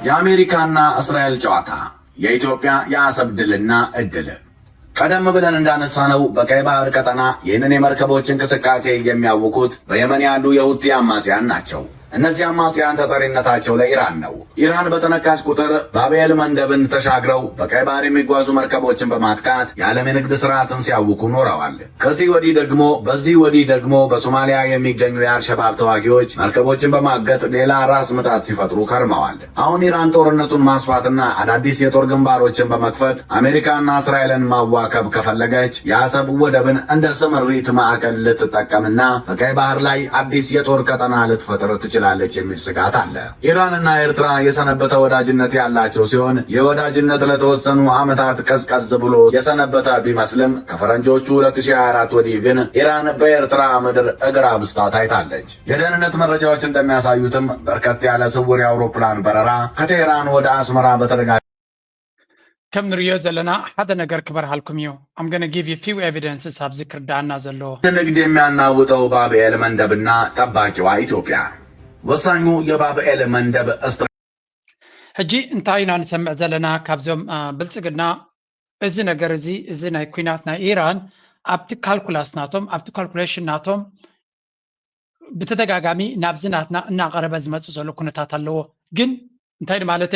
የአሜሪካና እስራኤል ጨዋታ፣ የኢትዮጵያ የአሰብ ድልና እድል። ቀደም ብለን እንዳነሳነው በቀይ ባህር ቀጠና ይህንን የመርከቦች እንቅስቃሴ የሚያውኩት በየመን ያሉ የሁቲ አማጽያን ናቸው። እነዚህ አማጽያን ተጠሪነታቸው ለኢራን ነው። ኢራን በተነካች ቁጥር ባብኤል መንደብን ተሻግረው በቀይ ባህር የሚጓዙ መርከቦችን በማጥቃት የዓለም የንግድ ስርዓትን ሲያውኩ ኖረዋል። ከዚህ ወዲህ ደግሞ በዚህ ወዲህ ደግሞ በሶማሊያ የሚገኙ የአልሸባብ ተዋጊዎች መርከቦችን በማገት ሌላ ራስ ምታት ሲፈጥሩ ከርመዋል። አሁን ኢራን ጦርነቱን ማስፋትና አዳዲስ የጦር ግንባሮችን በመክፈት አሜሪካና እስራኤልን ማዋከብ ከፈለገች የአሰብ ወደብን እንደ ስምሪት ማዕከል ልትጠቀምና በቀይ ባህር ላይ አዲስ የጦር ቀጠና ልትፈጥር ትችላለች የሚል ስጋት አለ። ኢራንና ኤርትራ የሰነበተ ወዳጅነት ያላቸው ሲሆን፣ የወዳጅነት ለተወሰኑ ዓመታት ቀዝቀዝ ብሎ የሰነበተ ቢመስልም፣ ከፈረንጆቹ ሁለት ሺህ ሃያ አራት ወዲህ ግን ኢራን በኤርትራ ምድር እግር አብስታ ታይታለች። የደህንነት መረጃዎች እንደሚያሳዩትም በርከት ያለ ስውር የአውሮፕላን በረራ ከቴህራን ወደ አስመራ በተደጋጋሚ ከም ንሪኦ ዘለና ሓደ ነገር ክበርሃልኩም እዩ። I'm gonna give you few evidences ኣብዚ ክርዳኣና ዘለዎ። ንግድ የሚያናውጠው ባብኤል መንደብና ጠባቂዋ ኢትዮጵያ። ወሳኙ የባብኤል መንደብ ስትራ- ሕጂ እንታይ ኢና ንሰምዕ ዘለና ካብዞም ብልጽግና? እዚ ነገር እዚ፣ እዚ ናይ ኩናት ናይ ኢራን ኣብቲ ካልኩላስ ናቶም፣ ኣብቲ ካልኩሌሽን ናቶም ብተደጋጋሚ ናብዚ ናትና እናቐረበ ዝመጽእ ዘሎ ኩነታት ኣለዎ። ግን እንታይ ማለት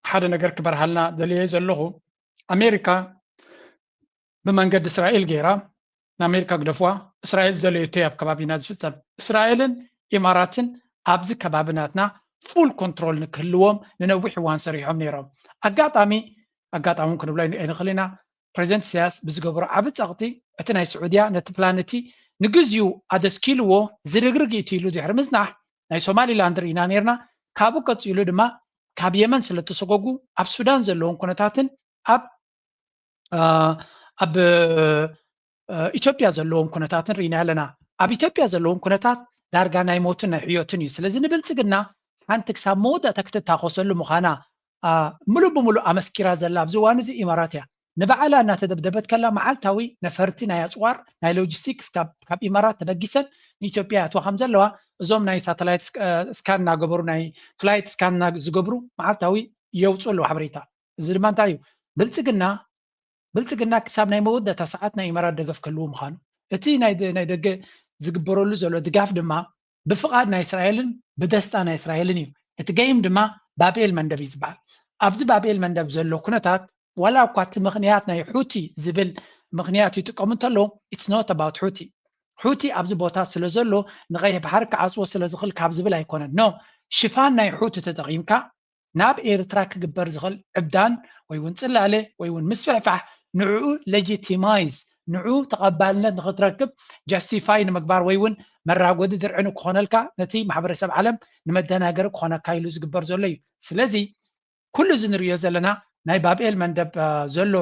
ሓደ ነገር ክበርሃልና ደልየ ዘለኹ፣ ኣሜሪካ ብመንገዲ እስራኤል ገይራ ንኣሜሪካ ግደፍዋ፣ እስራኤል ዘለየቶ ኣብ ከባቢና ዝፍጸም። እስራኤልን ኢማራትን ኣብዚ ከባቢ ናትና ፉል ኮንትሮል ንክህልዎም ንነዊሕ እዋን ሰሪሖም ነይሮም። ኣጋጣሚ ኣጋጣሚ ክንብሎ ኣይንኽእል ኢና። ፕሬዚደንት ኢሳያስ ብዝገበሮ ዓቢ ጸቕጢ እቲ ናይ ስዑድያ ነቲ ፕላን እቲ ንግዚኡ ኣደስኪልዎ ዝርግርግ እዩ ኢሉ ድሕሪ ምጽናሕ ናይ ሶማሊላንድ ርኢና ነርና። ካብኡ ቀጺሉ ድማ ካብ የመን ስለ እተሰጎጉ ኣብ ሱዳን ዘለዎም ኩነታትን ኣብ ኣብ ኢትዮጵያ ዘለዎም ኩነታትን ርኢና ኣለና። ኣብ ኢትዮጵያ ዘለዎም ኩነታት ዳርጋ ናይ ሞትን ናይ ሕዮትን እዩ። ስለዚ ንብልጽግና ሓንቲ ክሳብ መወዳእታ ክትታኾሰሉ ምዃና ምሉእ ብምሉእ ኣመስኪራ ዘላ ኣብዚ እዋን እዚ ኢማራት እያ። ንባዕላ እናተደብደበት ከላ መዓልታዊ ነፈርቲ ናይ ኣፅዋር ናይ ሎጂስቲክስ ካብ ኢማራት ተበጊሰን ንኢትዮጵያ ያትዋ ከም ዘለዋ እዞም ናይ ሳተላይት ስካን እናገበሩ ናይ ፍላይት ስካን ዝገብሩ መዓልታዊ የውፅኡ ኣለዉ ሓበሬታ። እዚ ድማ እንታይ እዩ? ብልፅግና ብልፅግና ክሳብ ናይ መወዳእታ ሰዓት ናይ ኢማራት ደገፍ ክህልዎ ምዃኑ እቲ ናይ ደገ ዝግበረሉ ዘሎ ድጋፍ ድማ ብፍቓድ ናይ እስራኤልን ብደስታ ናይ እስራኤልን እዩ። እቲ ገይም ድማ ባብኤል መንደብ እዩ ዝበሃል። ኣብዚ ባብኤል መንደብ ዘሎ ኩነታት ዋላ እኳ እቲ ምኽንያት ናይ ሑቲ ዝብል ምኽንያት ይጥቀሙ እንተለዉ it's not about ሑቲ። ሑቲ ኣብዚ ቦታ ስለ ዘሎ ንቐይሕ ባሕሪ ክዓፅዎ ስለ ዝኽእል ካብ ዝብል ኣይኮነን። ኖ፣ ሽፋን ናይ ሑቲ ተጠቒምካ ናብ ኤርትራ ክግበር ዝኽእል ዕብዳን ወይ እውን ጽላለ ወይ እውን ምስፍሕፋሕ ንዕኡ ሌጂቲማይዝ ንዕኡ ተቐባልነት ንኽትረክብ ጀስቲፋይ ንምግባር ወይ እውን መራጎዲ ድርዒ ንክኾነልካ ነቲ ማሕበረሰብ ዓለም ንመደናገሪ ክኾነካ ኢሉ ዝግበር ዘሎ እዩ። ስለዚ ኩሉ እዚ ንሪኦ ዘለና ናይ ባብኤል መንደብ ዘሎ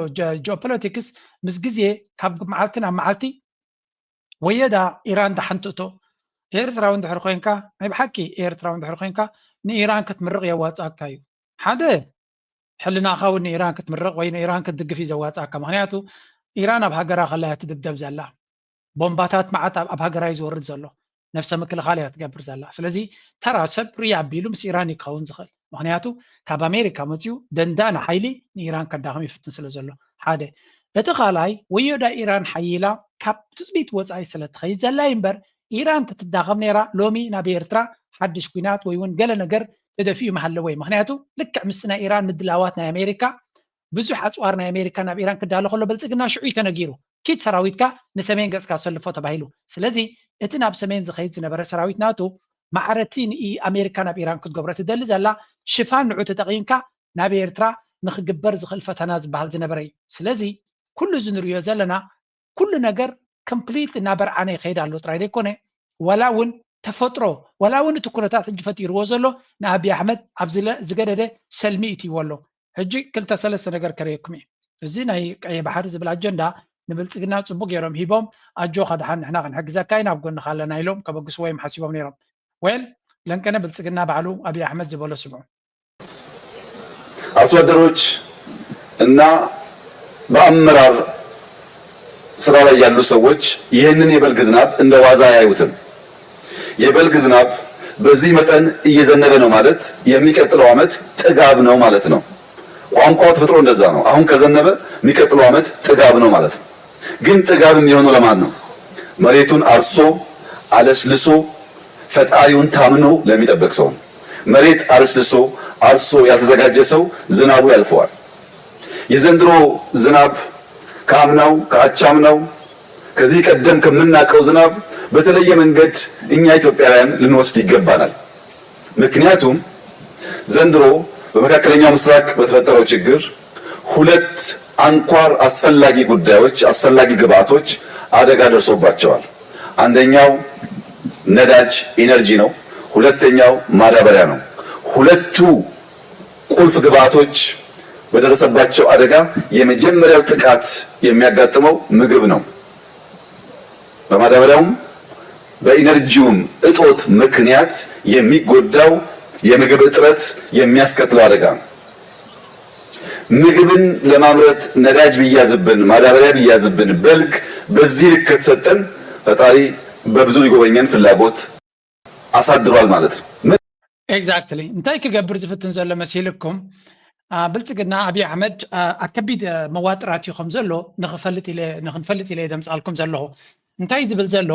ጂኦፖለቲክስ ምስ ግዜ ካብ መዓልቲ ናብ መዓልቲ ወየዳ ኢራን ዳሓን ትእቶ። ኤርትራዊ እንድሕር ኮይንካ ናይ ብሓቂ ኤርትራዊ እንድሕር ኮይንካ ንኢራን ክትምርቕ የዋፅኣካ እዩ። ሓደ ሕልናኻ እውን ንኢራን ክትምርቕ ወይ ንኢራን ክትድግፍ እዩ ዘዋፅኣካ። ምክንያቱ ኢራን ኣብ ሃገራ ከላ እያ ትድብደብ ዘላ። ቦምባታት መዓት ኣብ ሃገራ እዩ ዝወርድ ዘሎ። ነብሰ ምክልኻል እያ ትገብር ዘላ። ስለዚ ተራ ሰብ ርይ ኣቢሉ ምስ ኢራን እዩ ክኸውን ዝኽእል። ምክንያቱ ካብ ኣሜሪካ መፅኡ ደንዳና ሓይሊ ንኢራን ከዳኽም ይፍትን ስለ ዘሎ ሓደ። እቲ ካልኣይ ወዮዳ ኢራን ሓይላ ካብ ትፅቢት ወፃኢ ስለ ትኸይድ ዘላ እዩ እምበር ኢራን ተትዳኸም ነይራ ሎሚ ናብ ኤርትራ ሓድሽ ኩናት ወይ እውን ገለ ነገር ተደፊኡ ምሃለወ እዩ። ምክንያቱ ልክዕ ምስቲ ናይ ኢራን ምድላዋት ናይ ኣሜሪካ ብዙሕ ኣፅዋር ናይ ኣሜሪካ ናብ ኢራን ክዳሎ ከሎ ብልፅግና ሽዑ እዩ ተነጊሩ። ኪድ ሰራዊትካ ንሰሜን ገጽካ ሰልፎ ተባሂሉ። ስለዚ እቲ ናብ ሰሜን ዝኸይድ ዝነበረ ሰራዊት ናቶ ማዕረቲ ንኢ ኣሜሪካ ናብ ኢራን ክትገብሮ ትደሊ ዘላ ሽፋን ንዑ ተጠቒምካ ናብ ኤርትራ ንክግበር ዝኽእል ፈተና ዝበሃል ዝነበረ እዩ። ስለዚ ኩሉ እዚ ንሪኦ ዘለና ኩሉ ነገር ኮምፕሊት እናበርዓነ ይኸይድ ኣሎ ጥራይ ዘይኮነ ዋላ እውን ተፈጥሮ ዋላ እውን እቲ ኩነታት ሕጂ ፈጢርዎ ዘሎ ንኣብይ ኣሕመድ ኣብ ዝገደደ ሰልሚ ይእትይዎ ኣሎ። ሕጂ ክልተ ሰለስተ ነገር ከርእየኩም እየ። እዚ ናይ ቀይሕ ባሕሪ ዝብል ኣጀንዳ ንብልፅግና ፅቡቅ ገይሮም ሂቦም ኣጆኻ ደሓን ንሕና ክንሕግዘካ ኢና ኣብ ጎንኻ ኣለና ኢሎም ከበግስዎ እዮም ሓሲቦም ነይሮም። ዌል ለንቀነ ብልፅግና ባዕሉ ኣብይ ኣሕመድ ዝበሎ ስምዑ። አርሶ አደሮች እና በአመራር ስራ ላይ ያሉ ሰዎች ይህንን የበልግ ዝናብ እንደ ዋዛ አያዩትም። የበልግ ዝናብ በዚህ መጠን እየዘነበ ነው ማለት የሚቀጥለው ዓመት ጥጋብ ነው ማለት ነው። ቋንቋው ተፈጥሮ እንደዛ ነው። አሁን ከዘነበ የሚቀጥለው ዓመት ጥጋብ ነው ማለት ነው። ግን ጥጋብ የሚሆነው ለማን ነው? መሬቱን አርሶ አለስልሶ ፈጣሪውን ታምኖ ለሚጠብቅ ሰው። መሬት አለስልሶ አርሶ ያልተዘጋጀ ሰው ዝናቡ ያልፈዋል። የዘንድሮ ዝናብ ከአምናው ከአቻምናው ከዚህ ቀደም ከምናውቀው ዝናብ በተለየ መንገድ እኛ ኢትዮጵያውያን ልንወስድ ይገባናል። ምክንያቱም ዘንድሮ በመካከለኛው ምስራቅ በተፈጠረው ችግር ሁለት አንኳር አስፈላጊ ጉዳዮች፣ አስፈላጊ ግብአቶች አደጋ ደርሶባቸዋል። አንደኛው ነዳጅ ኢነርጂ ነው። ሁለተኛው ማዳበሪያ ነው። ሁለቱ ቁልፍ ግብአቶች በደረሰባቸው አደጋ የመጀመሪያው ጥቃት የሚያጋጥመው ምግብ ነው። በማዳበሪያውም በኢነርጂውም እጦት ምክንያት የሚጎዳው የምግብ እጥረት የሚያስከትለው አደጋ ነው። ምግብን ለማምረት ነዳጅ ቢያዝብን፣ ማዳበሪያ ቢያዝብን፣ በልግ በዚህ ልክ ከተሰጠን ፈጣሪ በብዙ ሊጎበኘን ፍላጎት አሳድሯል ማለት ነው። ምን Exactly እንታይ ክገብር ዝፍትን ዘሎ መሲልኩም? ብልፅግና ኣብይ ኣሕመድ ኣብ ከቢድ መዋጥራት እዩ ከም ዘሎ ንክፈልጥ ኢለ ንክንፈልጥ ኢለ ደምፃልኩም ዘለኹ። እንታይ ዝብል ዘሎ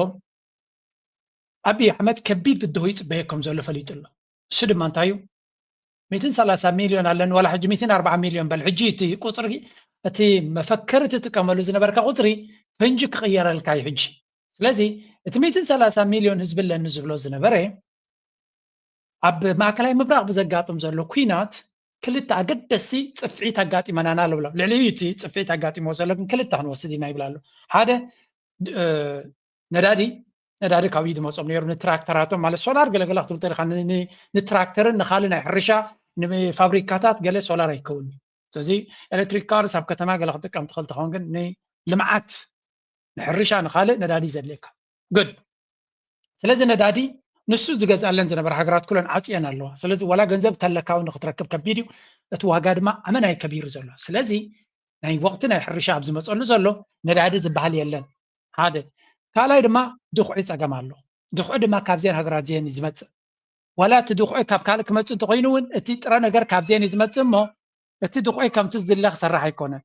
ኣብይ ኣሕመድ ከቢድ ብድሆ ይፅበየ ከም ዘሎ ፈሊጡ ኣሎ። እሱ ድማ እንታይ እዩ? ሚእትን ሰላሳ ሚልዮን ኣለኒ ዋላ ሕጂ ሚእትን ኣርባዓ ሚልዮን በል። ሕጂ እቲ ቁፅሪ እቲ መፈክር ትጥቀመሉ ዝነበርካ ቁፅሪ ፈንጂ ክቕየረልካ እዩ ሕጂ። ስለዚ እቲ ሚእትን ሰላሳ ሚልዮን ህዝቢ ኣለኒ ዝብሎ ዝነበረ ኣብ ማእከላይ ምብራቕ ብዘጋጥም ዘሎ ኲናት ክልተ ኣገደስቲ ጽፍዒት ኣጋጢመናና ኣሎ ብሎም። ልዕሊ እቲ ጽፍዒት ኣጋጢሞ ዘሎ ግን ክልተ ክንወስድ ኢና ይብል ኣሎ። ሓደ ነዳዲ ነዳዲ ካብ ኢድ መጾም ነይሩ ንትራክተራቶም ማለት ሶላር ገለገለ ክትብል ተሪኻ ንትራክተርን ንኻልእ ናይ ሕርሻ ንፋብሪካታት ገለ ሶላር ኣይከውን እዩ። ስለዚ ኤሌክትሪክ ካርስ ኣብ ከተማ ገለ ክጥቀም ትኽእል ትኸውን ግን ንልምዓት ንሕርሻ ንኻልእ ነዳዲ ዘድልየካ good ስለዚ ነዳዲ ንሱ ዝገዝኣለን ዝነበረ ሃገራት ኩለን ዓፅየን ኣለዋ። ስለዚ ዋላ ገንዘብ ተለካ እውን ንክትረክብ ከቢድ እዩ። እቲ ዋጋ ድማ ኣመናይ ከቢሩ ዘሎ። ስለዚ ናይ ወቕቲ ናይ ሕርሻ ኣብ ዝመፀሉ ዘሎ ነዳዲ ዝበሃል የለን። ሓደ ካልኣይ ድማ ድኹዒ ፀገም ኣሎ። ድኹዒ ድማ ካብዚአን ሃገራት እዚአን እዩ ዝመፅእ። ዋላ እቲ ድኹዒ ካብ ካልእ ክመፅእ እንተኮይኑ እውን እቲ ጥረ ነገር ካብዚአን እዩ ዝመፅእ እሞ እቲ ድኹዒ ከምቲ ዝድለ ክሰርሕ ኣይኮነን።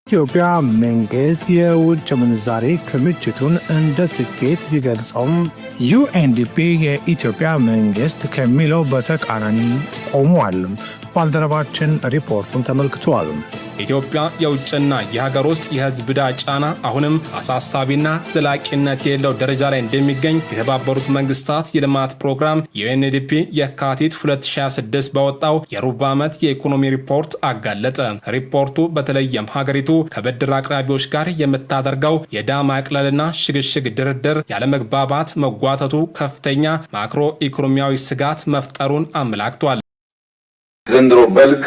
የኢትዮጵያ መንግስት የውጭ ምንዛሬ ክምችቱን እንደ ስኬት ቢገልጸውም፣ ዩ ኤን ዲ ፒ የኢትዮጵያ መንግስት ከሚለው በተቃራኒ ቆመዋል። ባልደረባችን ሪፖርቱን ተመልክቷል። ኢትዮጵያ የውጭና የሀገር ውስጥ የህዝብ ዕዳ ጫና አሁንም አሳሳቢና ዘላቂነት የሌለው ደረጃ ላይ እንደሚገኝ የተባበሩት መንግስታት የልማት ፕሮግራም ዩ ኤን ዲ ፒ የካቲት ሁለት ሺ ሃያ ስድስት ባወጣው የሩብ ዓመት የኢኮኖሚ ሪፖርት አጋለጠ። ሪፖርቱ በተለይም ሀገሪቱ ከብድር አቅራቢዎች ጋር የምታደርገው የዕዳ ማቅለልና ሽግሽግ ድርድር ያለመግባባት መጓተቱ ከፍተኛ ማክሮ ኢኮኖሚያዊ ስጋት መፍጠሩን አመላክቷል። ዘንድሮ በልግ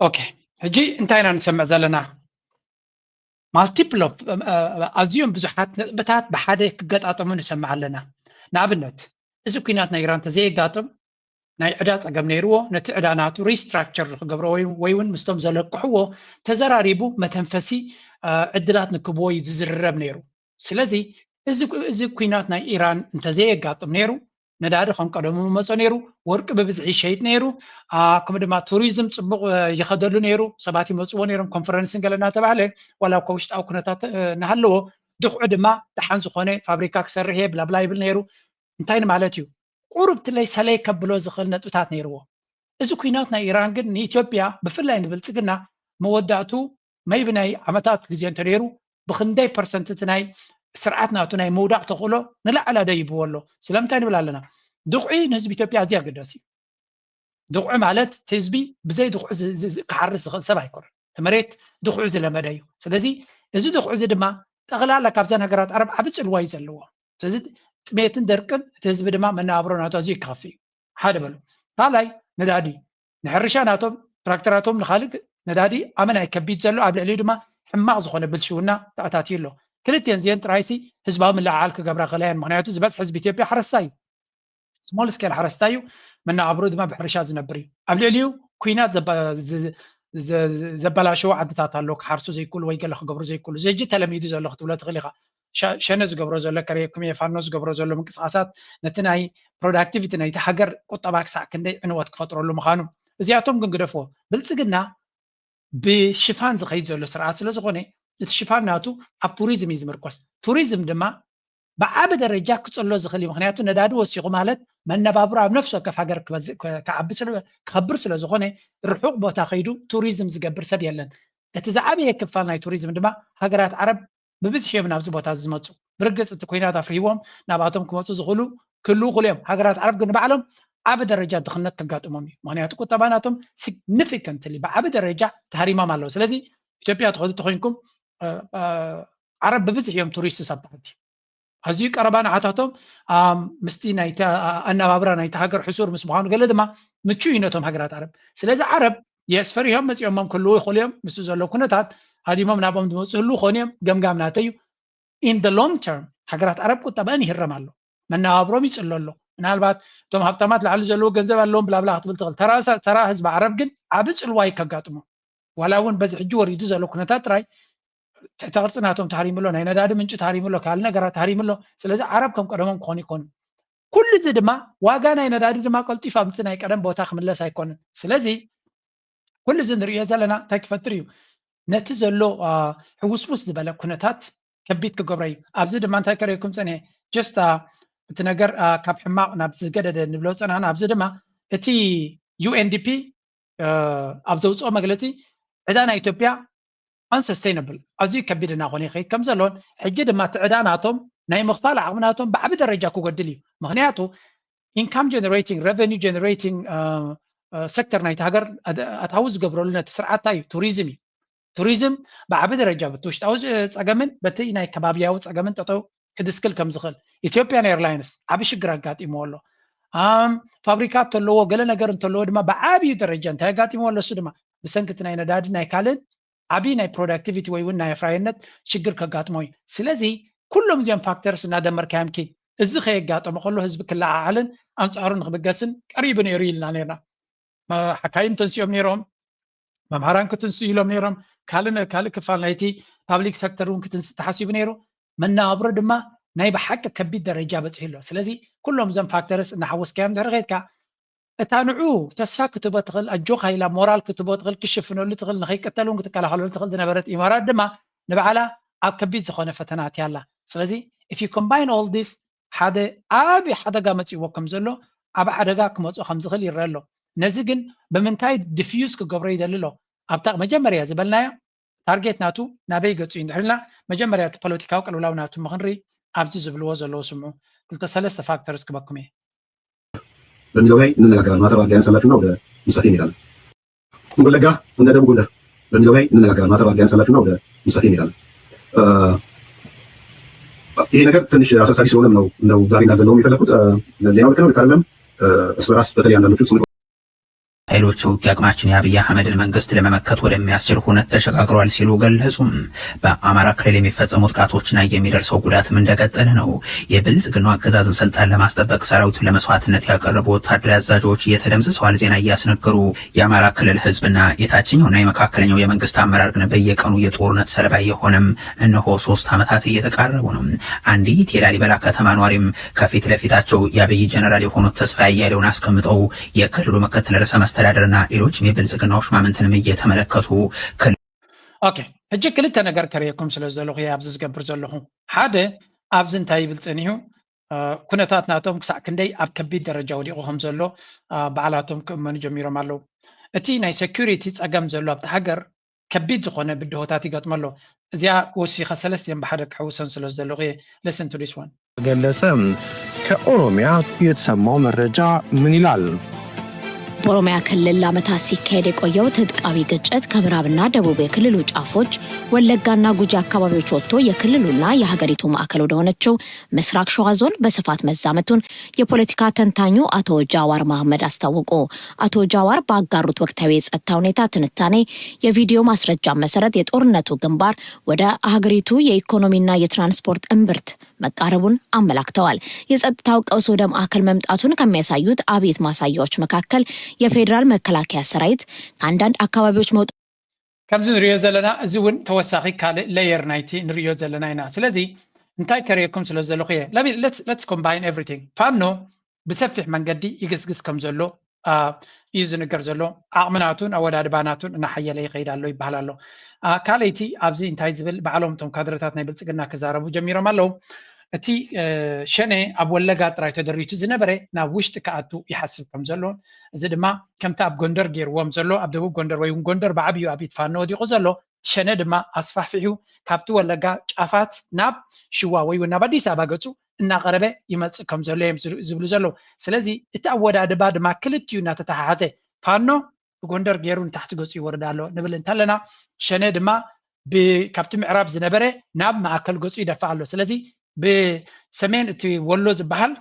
ኦኬ ሕጂ እንታይ ኢና ንሰምዕ ዘለና? ማልቲፕል ኦፍ ኣዝዮም ብዙሓት ነጥብታት ብሓደ ክገጣጠሙ ንሰምዕ ኣለና። ንኣብነት እዚ ኲናት ናይ ኢራን ተዘየጋጥም ናይ ዕዳ ጸገም ነይርዎ፣ ነቲ ዕዳ ናቱ ሪስትራክቸር ክገብሮ ወይ እውን ምስቶም ዘለቅሕዎ ተዘራሪቡ መተንፈሲ ዕድላት ንክብዎ እዩ ዝዝርረብ ነይሩ። ስለዚ እዚ ኲናት ናይ ኢራን እንተዘየጋጥም ነይሩ ነዳዲ ከም ቀደሙ ምመጾ ነይሩ፣ ወርቂ ብብዝሒ ይሸይጥ ነይሩ፣ ከምኡ ድማ ቱሪዝም ጽቡቕ ይኸደሉ ነይሩ፣ ሰባት ይመጽዎ ነይሮም፣ ኮንፈረንስን ገለ እናተባህለ ዋላ እኳ ውሽጣዊ ኩነታት እናሃለዎ ድኽዑ ድማ ደሓን ዝኾነ ፋብሪካ ክሰርሕ እየ ብላብላ ይብል ነይሩ። እንታይ ንማለት እዩ? ቁሩብ ትለይ ሰለይ ከብሎ ዝኽእል ነጥብታት ነይርዎ። እዚ ኲናት ናይ ኢራን ግን ንኢትዮጵያ ብፍላይ ንብልጽግና መወዳእቱ መይቢ ናይ ዓመታት ግዜ እንተነይሩ ብክንደይ ፐርሰንት እቲ ናይ ስርዓት ናቱ ናይ ምውዳቕ ተኽእሎ ንላዕላ ደይብዎ ኣሎ። ስለምንታይ ንብል ኣለና? ድቑዒ ንህዝቢ ኢትዮጵያ ኣዝዩ ኣገዳሲ እዩ። ድቑዒ ማለት እቲ ህዝቢ ብዘይ ድቑዒ ክሓርስ ዝኽእል ሰብ ኣይኮነን። እቲ መሬት ድቑዒ ዝለመደ እዩ። ስለዚ እዚ ድቑዒ እዚ ድማ ጠቕላላ ካብዘን ሃገራት ዓረብ ዓቢ ጽልዋ እዩ ዘለዎ። ስለዚ ጥሜትን ደርቅን እቲ ህዝቢ ድማ መነባብሮ ናቱ ኣዝዩ ይከኸፍ እዩ። ሓደ በሉ። ካልኣይ ነዳዲ ንሕርሻ ናቶም ትራክተራቶም ንኻልእ ነዳዲ ኣመናይ ከቢድ ዘሎ ኣብ ልዕሊኡ ድማ ሕማቕ ዝኾነ ብልሽውና ተኣታትዩ ኣሎ። ክልቲአን እዚአን ጥራይሲ ህዝባዊ ምልዕዓል ክገብራ ክእላ እየን። ምኽንያቱ ዝበዝሕ ህዝቢ ኢትዮጵያ ሓረስታይ እዩ። ስሞል ስኬል ሓረስታይ እዩ። መነባብሮ ድማ ብሕርሻ ዝነብር እዩ። ኣብ ልዕሊኡ ኲናት ዘበላሸዎ ዓድታት ኣሎ ክሓርሱ ዘይክእሉ ወይ ገለ ክገብሩ ዘይክእሉ። እዚ ሕጂ ተለሚዱ ዘሎ ክትብሎ ትኽእል ኢኻ። ሸነ ዝገብሮ ዘሎ ከርእየኩም እየ። ፋኖ ዝገብሮ ዘሎ ምንቅስቃሳት ነቲ ናይ ፕሮዳክቲቪቲ ናይቲ ሃገር ቁጠባ ክሳዕ ክንደይ ዕንወት ክፈጥረሉ ምዃኑ፣ እዚኣቶም ግን ግደፍዎ። ብልፅግና ብሽፋን ዝኸይድ ዘሎ ስርዓት ስለ ዝኾነ፣ እቲ ሽፋን ናቱ ኣብ ቱሪዝም እዩ ዝምርኮስ። ቱሪዝም ድማ ብዓቢ ደረጃ ክጽሎ ዝኽእል እዩ። ምኽንያቱ ነዳዲ ወሲኹ ማለት መነባብሮ ኣብ ነፍሲ ወከፍ ሃገር ክበዝእ፣ ክዓቢ ስለ፣ ክኸብር ስለ ዝኾነ፣ ርሑቕ ቦታ ከይዱ ቱሪዝም ዝገብር ሰብ የለን። እቲ ዝዓበየ ክፋል ናይ ቱሪዝም ድማ ሃገራት ዓረብ ብብዝሒ እዮም ናብዚ ቦታ እዚ ዝመጹ። ብርግጽ እቲ ኩናት ኣፍሪህዎም ናብኣቶም ክመጹ ዝኽእሉ ክህልዉ ይኽእሉ እዮም። ሃገራት ዓረብ ግን ንባዕሎም ዓቢ ደረጃ ድኽነት ከጋጥሞም እዩ። ምኽንያቱ ቁጠባ ናቶም ሲግኒፊካንትሊ ብዓቢ ደረጃ ተሃሪሞም ኣለዉ። ስለዚ ኢትዮጵያ ትኸዱ ተኾይንኩም ዓረብ ብብዝሒ እዮም ቱሪስት ሰባሕቲ። ኣዝዩ ቀረባ ንዓታቶም ምስቲ ናይቲ ኣነባብራ ናይቲ ሃገር ሕሱር ምስ ምዃኑ ገለ ድማ ምቹ እዩ ነቶም ሃገራት ዓረብ። ስለዚ ዓረብ የስፈሪሆም መፂኦሞም ክህልዉ ይኽእሉ እዮም። ምስ ዘሎ ኩነታት ሃዲሞም ናብኦም ዝመፁ ህልዉ ኾኑ እዮም። ገምጋም ናተይ እዩ። In the long term ሃገራት ዓረብ ቁጠባን ይህረም ኣሎ፣ መነባብሮም ይፅሎ ኣሎ። ምናልባት እቶም ሃብታማት ላዕሊ ዘለዉ ገንዘብ ኣለዎም ብላብላ ክትብል ትኽእል። ተራ ህዝቢ ዓረብ ግን ዓቢ ፅልዋ እዩ ከጋጥሞ። ዋላ እውን በዚ ሕጂ ወሪዱ ዘሎ ኩነታት ጥራይ ትሕተ ቅርፂ ናቶም ተሃሪሙ ኣሎ፣ ናይ ነዳዲ ምንጪ ተሃሪሙ ኣሎ፣ ካልእ ነገራት ተሃሪሙ ኣሎ። ስለዚ ዓረብ ከም ቀደሞም ክኾኑ ይኮኑ። ኩሉ እዚ ድማ ዋጋ ናይ ነዳዲ ድማ ቀልጢፉ ኣብቲ ናይ ቀደም ቦታ ክምለስ ኣይኮነን። ስለዚ ኩሉ እዚ ንርእዮ ዘለና እንታይ ክፈጥር እዩ? ነቲ ዘሎ ሕውስውስ ዝበለ ኩነታት ከቢድ ክገብሮ እዩ። ኣብዚ ድማ እንታይ ከርእየኩም ፀኒሐ? ጀስት እቲ ነገር ካብ ሕማቕ ናብ ዝገደደ ንብሎ ፀናና። ኣብዚ ድማ እቲ ዩኤንዲፒ ኣብ ዘውፅኦ መግለፂ ዕዳ ናይ ኢትዮጵያ unsustainable ኣዝዩ ከቢድ እናኾነ ይኸይድ ከም ዘሎን ሕጂ ድማ እቲ ዕዳ ናቶም ናይ ምኽፋል ዓቕሚ ናቶም ብዓቢ ደረጃ ክጎድል እዩ። ምኽንያቱ income generating revenue generating sector ናይቲ ሃገር ኣታዊ ዝገብረሉ ነቲ ስርዓት እንታይ እዩ? ቱሪዝም እዩ። ቱሪዝም ብዓቢ ደረጃ በቲ ውሽጣዊ ፀገምን በቲ ናይ ከባቢያዊ ፀገምን ጠጠው ክድስክል ከም ዝኽእል ኢትዮጵያን ኤርላይንስ ዓቢ ሽግር ኣጋጢምዎ ኣሎ። ፋብሪካ እንተለዎ ገለ ነገር እንተለዎ ድማ ብዓብዩ ደረጃ እንታይ ኣጋጢምዎ ኣሎ? እሱ ድማ ብሰንኪ እቲ ናይ ነዳዲ ናይ ካልእን ዓቢ ናይ ፕሮዳክቲቪቲ ወይ እውን ናይ ኣፍራይነት ሽግር ከጋጥሞ እዩ። ስለዚ ኩሎም እዚኦም ፋክተርስ እናደመርካዮም ኪድ። እዚ ከየጋጠመ ከሎ ህዝቢ ክለዓዓልን ኣንጻሩ ንክብገስን ቀሪቡ ነይሩ ኢልና ነርና። ሓካይም ተንስኦም ነይሮም፣ መምሃራን ክትንስኡ ኢሎም ነይሮም፣ ካልእ ካልእ ክፋል ናይቲ ፓብሊክ ሰክተር እውን ክትንስ ተሓሲቡ ነይሩ። መነባብሮ ድማ ናይ ብሓቂ ከቢድ ደረጃ በፂሑ ኣሎ። ስለዚ ኩሎም እዞም ፋክተርስ እናሓወስካዮም ድሕሪ ከድካ እታ ንዑ ተስፋ ክትቦ ትኽእል ኣጆኻ ኢላ ሞራል ክትቦ ትኽእል ክሽፍነሉ ትኽእል ንኸይቀተል እውን ክትከላኸለሉ ትኽእል ዝነበረት ኢማራት ድማ ንባዕላ ኣብ ከቢድ ዝኾነ ፈተና ኣትያ ኣላ። ስለዚ if you combine all this ሓደ ዓቢ ሓደጋ መፂእዎ ከም ዘሎ ዓቢ ሓደጋ ክመፅኦ ከም ዝኽእል ይረአ ኣሎ። ነዚ ግን ብምንታይ ዲፍዩዝ ክገብሮ ይደሊ ኣሎ? ኣብታ መጀመርያ ዝበልናዮ ታርጌት ናቱ ናበይ ገፁ እዩ እንድሕር ኢልና መጀመርያ እቲ ፖለቲካዊ ቅልውላው ናቱ ምኽንሪ ኣብዚ ዝብልዎ ዘለዉ ስምዑ። ክልተ ሰለስተ ፋክተርስ ክበኩም እየ። በሚለው ላይ እንነጋገራለን። ማተባበሪያ ያነሳላችሁና ወደ ሙስጠፌ እንሄዳለን። ወለጋ እንደ ደቡብ ጎንደር በሚለው ላይ እንነጋገራለን። ማተባበሪያ ያነሳላችሁና ወደ ሙስጠፌ እንሄዳለን። ይሄ ነገር ትንሽ አሳሳቢ ስለሆነ ነው እንደው ዛሬ እንዳዘለው የፈለኩት። ዜናው ልክ ነው ልክ አይደለም እርስ በራስ በተለይ አንዳንዶቹ ስም ኃይሎች ውጊያ አቅማችን የአብይ አህመድን መንግስት ለመመከት ወደሚያስችል ሁነት ተሸጋግሯል ሲሉ ገለጹ። በአማራ ክልል የሚፈጸሙ ጥቃቶችና የሚደርሰው ጉዳትም እንደቀጠለ ነው። የብልጽግናው አገዛዝን ስልጣን ለማስጠበቅ ሰራዊቱን ለመስዋዕትነት ያቀረቡ ወታደራዊ አዛዦች እየተደምስሰዋል ዜና እያስነገሩ የአማራ ክልል ህዝብና የታችኛውና የመካከለኛው የመንግስት አመራር ግን በየቀኑ የጦርነት ሰለባ የሆነም እነሆ ሶስት ዓመታት እየተቃረቡ ነው። አንዲት የላሊበላ ከተማ ኗሪም ከፊት ለፊታቸው የአብይ ጀነራል የሆኑት ተስፋ አያሌውን አስቀምጠው የክልሉ ምክትል ርዕሰ መስተዳደርና ሌሎችም የብልጽግናው ሹማምንትንም እየተመለከቱ ኦኬ፣ ሕጂ ክልተ ነገር ከርእየኩም ስለ ዘለኹ እየ ኣብዚ ዝገብር ዘለኹ። ሓደ ኣብዚ እንታይ ይብል ጸኒሑ ኩነታት ናቶም ክሳዕ ክንደይ ኣብ ከቢድ ደረጃ ወዲቑ ከም ዘሎ ባዕላቶም ክእመኑ ጀሚሮም ኣለዉ። እቲ ናይ ሴኩሪቲ ጸገም ዘሎ ኣብቲ ሃገር ከቢድ ዝኾነ ብድሆታት ይገጥሞ ኣሎ። እዚኣ ወሲኸ ሰለስቲኦም ብሓደ ክሕውሰን ስለ ዝደለኹ እየ። Listen to this one። ገለጸ። ከኦሮሚያ የተሰማው መረጃ ምን ይላል? በኦሮሚያ ክልል ለዓመታት ሲካሄድ የቆየው ትጥቃዊ ግጭት ከምዕራብና ደቡብ የክልሉ ጫፎች ወለጋና ጉጂ አካባቢዎች ወጥቶ የክልሉና የሀገሪቱ ማዕከል ወደሆነችው ምስራቅ ሸዋ ዞን በስፋት መዛመቱን የፖለቲካ ተንታኙ አቶ ጃዋር መሐመድ አስታወቁ። አቶ ጃዋር ባጋሩት ወቅታዊ የጸጥታ ሁኔታ ትንታኔ የቪዲዮ ማስረጃ መሰረት የጦርነቱ ግንባር ወደ ሀገሪቱ የኢኮኖሚና የትራንስፖርት እምብርት መቃረቡን አመላክተዋል። የጸጥታው ቀውስ ወደ ማዕከል መምጣቱን ከሚያሳዩት አብይት ማሳያዎች መካከል የፌዴራል መከላከያ ሰራዊት ከአንዳንድ አካባቢዎች መውጣት ከምዚ ንሪኦ ዘለና እዚ እውን ተወሳኺ ካልእ ሌየር ናይቲ ንሪኦ ዘለና ኢና። ስለዚ እንታይ ከርእየኩም ስለ ዘለኹ እየ። Let me- let's- let's combine everything። ፋኖ ብሰፊሕ መንገዲ ይግስግስ ከም ዘሎ እዩ ዝንገር ዘሎ። ዓቕሚ ናቱን ኣወዳድባ ናቱን እናሓየለ ይኸይድ ኣሎ ይበሃል ኣሎ። ካልኣይቲ ኣብዚ እንታይ ዝብል ባዕሎም እቶም ካድረታት ናይ ብልፅግና ክዛረቡ ጀሚሮም ኣለዉ። እቲ ሸኔ ኣብ ወለጋ ጥራይ ተደሪቱ ዝነበረ ናብ ውሽጢ ክኣቱ ይሓስብ ከም ዘሎ፣ እዚ ድማ ከምቲ ኣብ ጎንደር ገይርዎም ዘሎ ኣብ ደቡብ ጎንደር ወይ እውን ጎንደር ብዓብዩ ኣብ ኢድ ፋኖ ወዲቑ ዘሎ ሸነ ድማ ኣስፋሕፊሑ ካብቲ ወለጋ ጫፋት ናብ ሽዋ ወይ እውን ናብ ኣዲስ ኣበባ ገፁ እናቐረበ ይመፅእ ከም ዘሎ እዮም ዝብሉ ዘለዉ። ስለዚ እቲ ኣወዳድባ ድማ ክልቲኡ እናተተሓሓዘ ፋኖ ብጎንደር ገይሩ ንታሕቲ ገፁ ይወርድ ኣሎ ንብል እንተለና፣ ሸነ ድማ ካብቲ ምዕራብ ዝነበረ ናብ ማእከል ገፁ ይደፍእ ኣሎ። ስለዚ ብሰሜን እቲ ወሎ ዝበሃል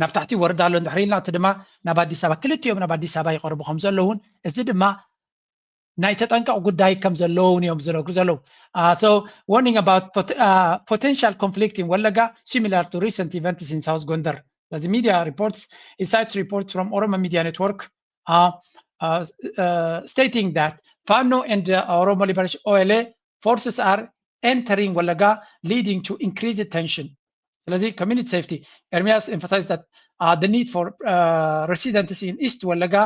ናብ ታሕቲ ይወርድ ኣሎ እንድሕር ኢልና፣ እቲ ድማ ናብ ኣዲስ ኣበባ፣ ክልቲኦም ናብ ኣዲስ ኣበባ ይቐርቡ ከም ዘለውን፣ እዚ ድማ ናይ ተጠንቀቕ ጉዳይ ከም ዘለውን እዮም ዝነግሩ ዘለዉ። So warning about potential conflict in Walaga, similar to recent events in South Gondar. As the media reports, it cites reports from Oromo Media Network stating that Fano and Oromo Liberation, O L A, forces are entering Walaga, leading to increased tension. ስለዚ community safety. Ermias emphasized that the need for residents in East Walaga,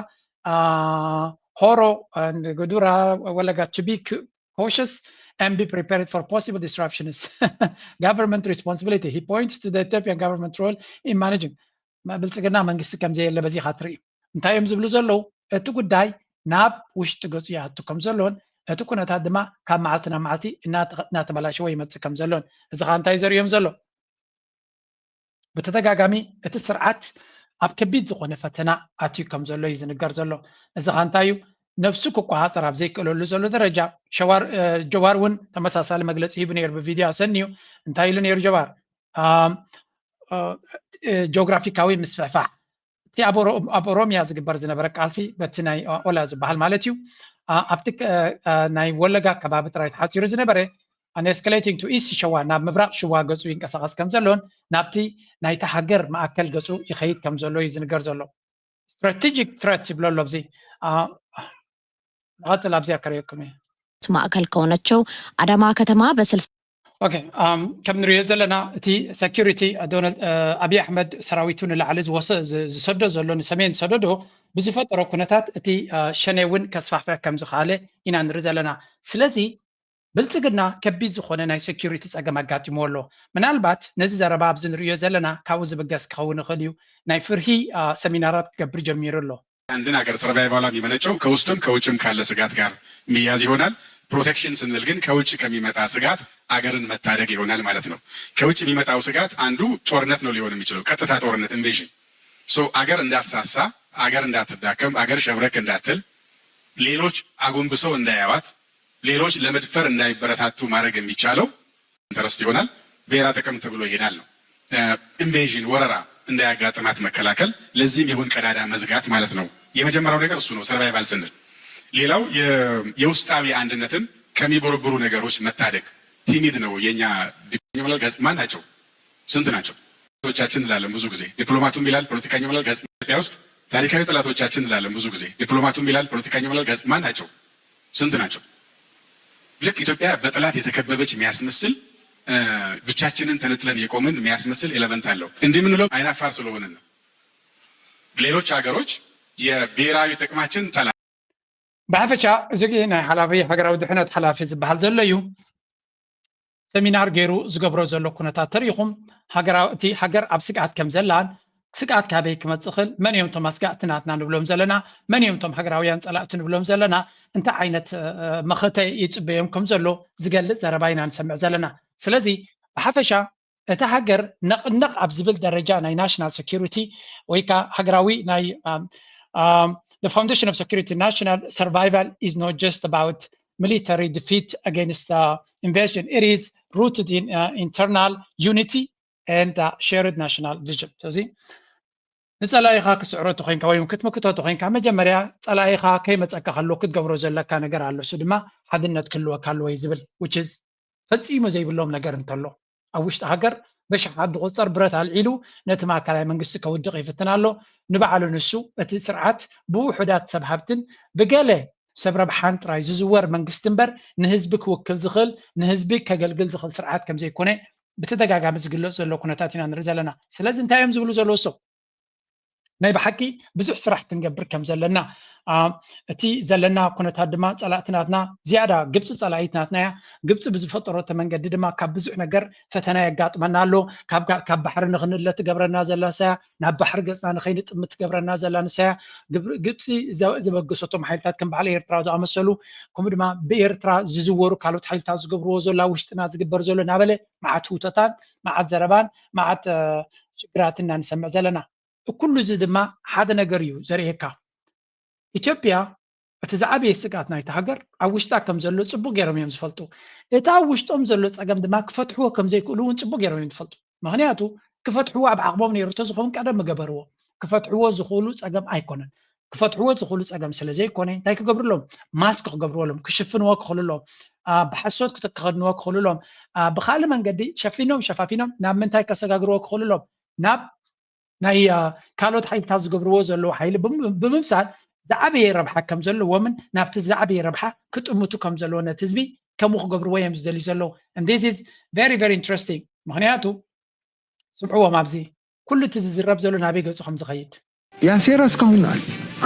Horo and Godura Walaga to be cautious and be prepared for possible disruptions. Government responsibility. He points to the Ethiopian government role in managing. ብልፅግና መንግስቲ ከም ዘየለ በዚ ኢኻ ትርኢ። እንታይ እዮም ዝብሉ ዘለዉ? እቲ ጉዳይ ናብ ውሽጢ ገፁ ይኣቱ ከም ዘሎን እቲ ኩነታት ድማ ካብ መዓልቲ ናብ መዓልቲ እናተበላሸወ ይመፅእ ከም ዘሎን፣ እዚ ከዓ እንታይ ዘርእዮም ዘሎ? ብተደጋጋሚ እቲ ስርዓት ኣብ ከቢድ ዝኾነ ፈተና ኣትዩ ከም ዘሎ እዩ ዝንገር ዘሎ። እዚ ከዓ እንታይ እዩ? ነብሱ ክቆፃፀር ኣብ ዘይክእለሉ ዘሎ ደረጃ፣ ጀዋር እውን ተመሳሳሊ መግለፂ ሂቡ ነይሩ፣ ብቪድዮ ኣሰንዩ። እንታይ ኢሉ ነይሩ ጀዋር? ጂኦግራፊካዊ ምስፍሕፋሕ፣ እቲ ኣብ ኦሮሚያ ዝግበር ዝነበረ ቃልሲ በቲ ናይ ኦላ ዝበሃል ማለት እዩ፣ ኣብቲ ናይ ወለጋ ከባቢ ጥራይ ተሓፂሩ ዝነበረ፣ and escalating to East ሸዋ፣ ናብ ምብራቕ ሽዋ ገፁ ይንቀሳቐስ ከም ዘሎን ናብቲ ናይታ ሃገር ማእከል ገፁ ይኸይድ ከም ዘሎ እዩ ዝንገር ዘሎ። Strategic threat ይብሎ ኣሎ ኣብዚ። ንቐፅል፣ ኣብዚኣ ከርእየኩም እየ። ማእከል ከሆነችው አዳማ ከተማ በስልሳ ኦኬ፣ ከም ንሪኦ ዘለና እቲ security፣ ዶናልድ ኣብይ ኣሕመድ ሰራዊቱ ንላዕሊ ዝሰዶ ዘሎ፣ ንሰሜን ዝሰደዶ ብዝፈጠሮ ኩነታት እቲ ሸኔ እውን ከስፋሕፍሕ ከም ዝኸኣለ ኢና ንርኢ ዘለና። ስለዚ ብልፅግና ከቢድ ዝኾነ ናይ security ፀገም ኣጋጢምዎ ኣሎ። ምናልባት ነዚ ዘረባ ኣብዚ ንሪኦ ዘለና ካብኡ ዝብገስ ክኸውን ይኽእል እዩ። ናይ ፍርሂ ሰሚናራት ክገብር ጀሚሩ ኣሎ። አንድን ሀገር survival አ የሚመነጨው ከውስጥም ከውጭም ካለ ስጋት ጋር የሚያዝ ይሆናል። Protection ስንል ግን ከውጭ ከሚመጣ ስጋት አገርን መታደግ ይሆናል ማለት ነው። ከውጭ የሚመጣው ስጋት አንዱ ጦርነት ነው ሊሆን የሚችለው፣ ቀጥታ ጦርነት፣ invasion። So አገር እንዳትሳሳ፣ አገር እንዳትዳከም፣ አገር ሸብረክ እንዳትል፣ ሌሎች አጎንብሰው እንዳያዋት፣ ሌሎች ለመድፈር እንዳይበረታቱ ማድረግ የሚቻለው interest ይሆናል። ብሔራዊ ጥቅም ተብሎ ይሄዳል ነው። Invasion፣ ወረራ እንዳያጋጥማት መከላከል፣ ለዚህም ይሆን ቀዳዳ መዝጋት ማለት ነው። የመጀመሪያው ነገር እሱ ነው survival ስንል። ሌላው የውስጣዊ አንድነትን ከሚቦረብሩ ነገሮች መታደግ። Timid ነው የኛ ዲፕሎማቶቻችን። ማን ናቸው? ስንት ናቸው? ጠላቶቻችን እንላለን ብዙ ጊዜ። ዲፕሎማቱም ይላል ፖለቲከኛው ይላል ጋዜጠኛ። ኢትዮጵያ ውስጥ ታሪካዊ ጠላቶቻችን እንላለን ብዙ ጊዜ። ዲፕሎማቱም ይላል ፖለቲከኛው ይላል ጋዜጠኛ። ማን ናቸው? ስንት ናቸው? ልክ ኢትዮጵያ በጠላት የተከበበች የሚያስመስል፣ ብቻችንን ተነጥለን የቆምን የሚያስመስል element አለው። እንዲህ የምንለው አይናፋር ስለሆንን ነው። ሌሎች ሀገሮች የብሔራዊ ጥቅማችን ጠላት ብሓፈሻ እዚ ናይ ሓላፊ ሃገራዊ ድሕነት ሓላፊ ዝበሃል ዘሎ እዩ። ሰሚናር ገይሩ ዝገብሮ ዘሎ ኩነታት ተሪኢኹም፣ እቲ ሃገር ኣብ ስግኣት ከም ዘላን ስግኣት ካበይ ክመፅእ ይኽእል፣ መን እዮም እቶም ኣስጋእቲ ናትና ንብሎም ዘለና፣ መን እዮም እቶም ሃገራውያን ፀላእቲ ንብሎም ዘለና፣ እንታይ ዓይነት መኸተ ይፅበዮም ከም ዘሎ ዝገልፅ ዘረባ ኢና ንሰምዕ ዘለና። ስለዚ ብሓፈሻ እታ ሃገር ነቕነቕ ኣብ ዝብል ደረጃ ናይ national security ወይ ከዓ ሃገራዊ ናይ the foundation of security, national survival is not just about military defeat against invasion. It is rooted in internal unity and shared national vision. ስለዚ ንፀላኢኻ ክስዕሮ ተኮይንካ ወይ ክትምክቶ ተኮይንካ መጀመርያ ፀላኢኻ ከይመፀካ ከሎ ክትገብሮ ዘለካ ነገር ኣሎ። እሱ ድማ ሓድነት ክህልወካ ኣለዎ እዩ ዝብል፣ which is ፈፂሙ ዘይብሎም ነገር እንተሎ ኣብ ውሽጢ ሃገር በሽሓት ዝቁፀር ብረት ኣልዒሉ ነቲ ማእከላይ መንግስቲ ከውድቕ ይፍትን ኣሎ። ንባዕሉ ንሱ እቲ ስርዓት ብውሑዳት ሰብ ሃብትን ብገለ ሰብ ረብሓን ጥራይ ዝዝወር መንግስቲ እምበር ንህዝቢ ክውክል ዝኽእል ንህዝቢ ከገልግል ዝኽእል ስርዓት ከም ዘይኮነ ብተደጋጋሚ ዝግለጽ ዘሎ ኩነታት ኢና ንርኢ ዘለና። ስለዚ እንታይ እዮም ዝብሉ ዘለዉ እሶም? ናይ ብሓቂ ብዙሕ ስራሕ ክንገብር ከም ዘለና እቲ ዘለና ኩነታት ድማ ጸላእቲ ናትና ዝያዳ ግብፂ ጸላኢት ናትና እያ። ግብፂ ብዝፈጠረቶ መንገዲ ድማ ካብ ብዙሕ ነገር ፈተና የጋጥመና ኣሎ። ካብ ባሕሪ ንክንለ ትገብረና ዘላ ንሳያ፣ ናብ ባሕሪ ገፅና ንከይንጥምት ትገብረና ዘላ ንሳያ። ግብፂ ዘበገሰቶም ሓይልታት ከም በዓል ኤርትራ ዝኣመሰሉ ከምኡ ድማ ብኤርትራ ዝዝወሩ ካልኦት ሓይልታት ዝገብርዎ ዘሎ ውሽጥና ዝግበር ዘሎ እናበለ መዓት ህውተታን መዓት ዘረባን መዓት ሽግራትን ኢና ንሰምዕ ዘለና። ኩሉ እዚ ድማ ሓደ ነገር እዩ ዘርእየካ። ኢትዮጵያ እቲ ዝዓበየ ስግኣት ናይቲ ሃገር ኣብ ውሽጣ ከም ዘሎ ጽቡቕ ገይሮም እዮም ዝፈልጡ። እቲ ኣብ ውሽጦም ዘሎ ጸገም ድማ ክፈትሕዎ ከም ዘይክእሉ እውን ጽቡቕ ገይሮም እዮም ዝፈልጡ። ምኽንያቱ ክፈትሕዎ ኣብ ዓቕሞም ነይሩ ተዝኸውን ቀደም ምገበርዎ። ክፈትሕዎ ዝኽእሉ ጸገም ኣይኮነን። ክፈትሕዎ ዝኽእሉ ጸገም ስለ ዘይኮነ እንታይ ክገብርሎም? ማስክ ክገብርዎሎም፣ ክሽፍንዎ ክኽእልሎም፣ ብሓሶት ክኸድንዎ ክኽእልሎም፣ ብኻልእ መንገዲ ሸፊኖም ሸፋፊኖም ናብ ምንታይ ከሰጋግርዎ ክኽእልሎም? ናብ ናይ ካልኦት ሓይልታት ዝገብርዎ ዘለዉ ሓይሊ ብምምሳል ዝዓበየ ረብሓ ከም ዘለዎምን ናብቲ ዝዓበየ ረብሓ ክጥምቱ ከም ዘለዎ ነቲ ህዝቢ ከምኡ ክገብርዎ እዮም ዝደልዩ ዘለዉ። And this is very very interesting። ምኽንያቱ ስምዕዎም ኣብዚ ኩሉ እቲ ዝዝረብ ዘሎ ናበይ ገጹ ከም ዝኸይድ። ያ ሴራ እስካሁን አለ።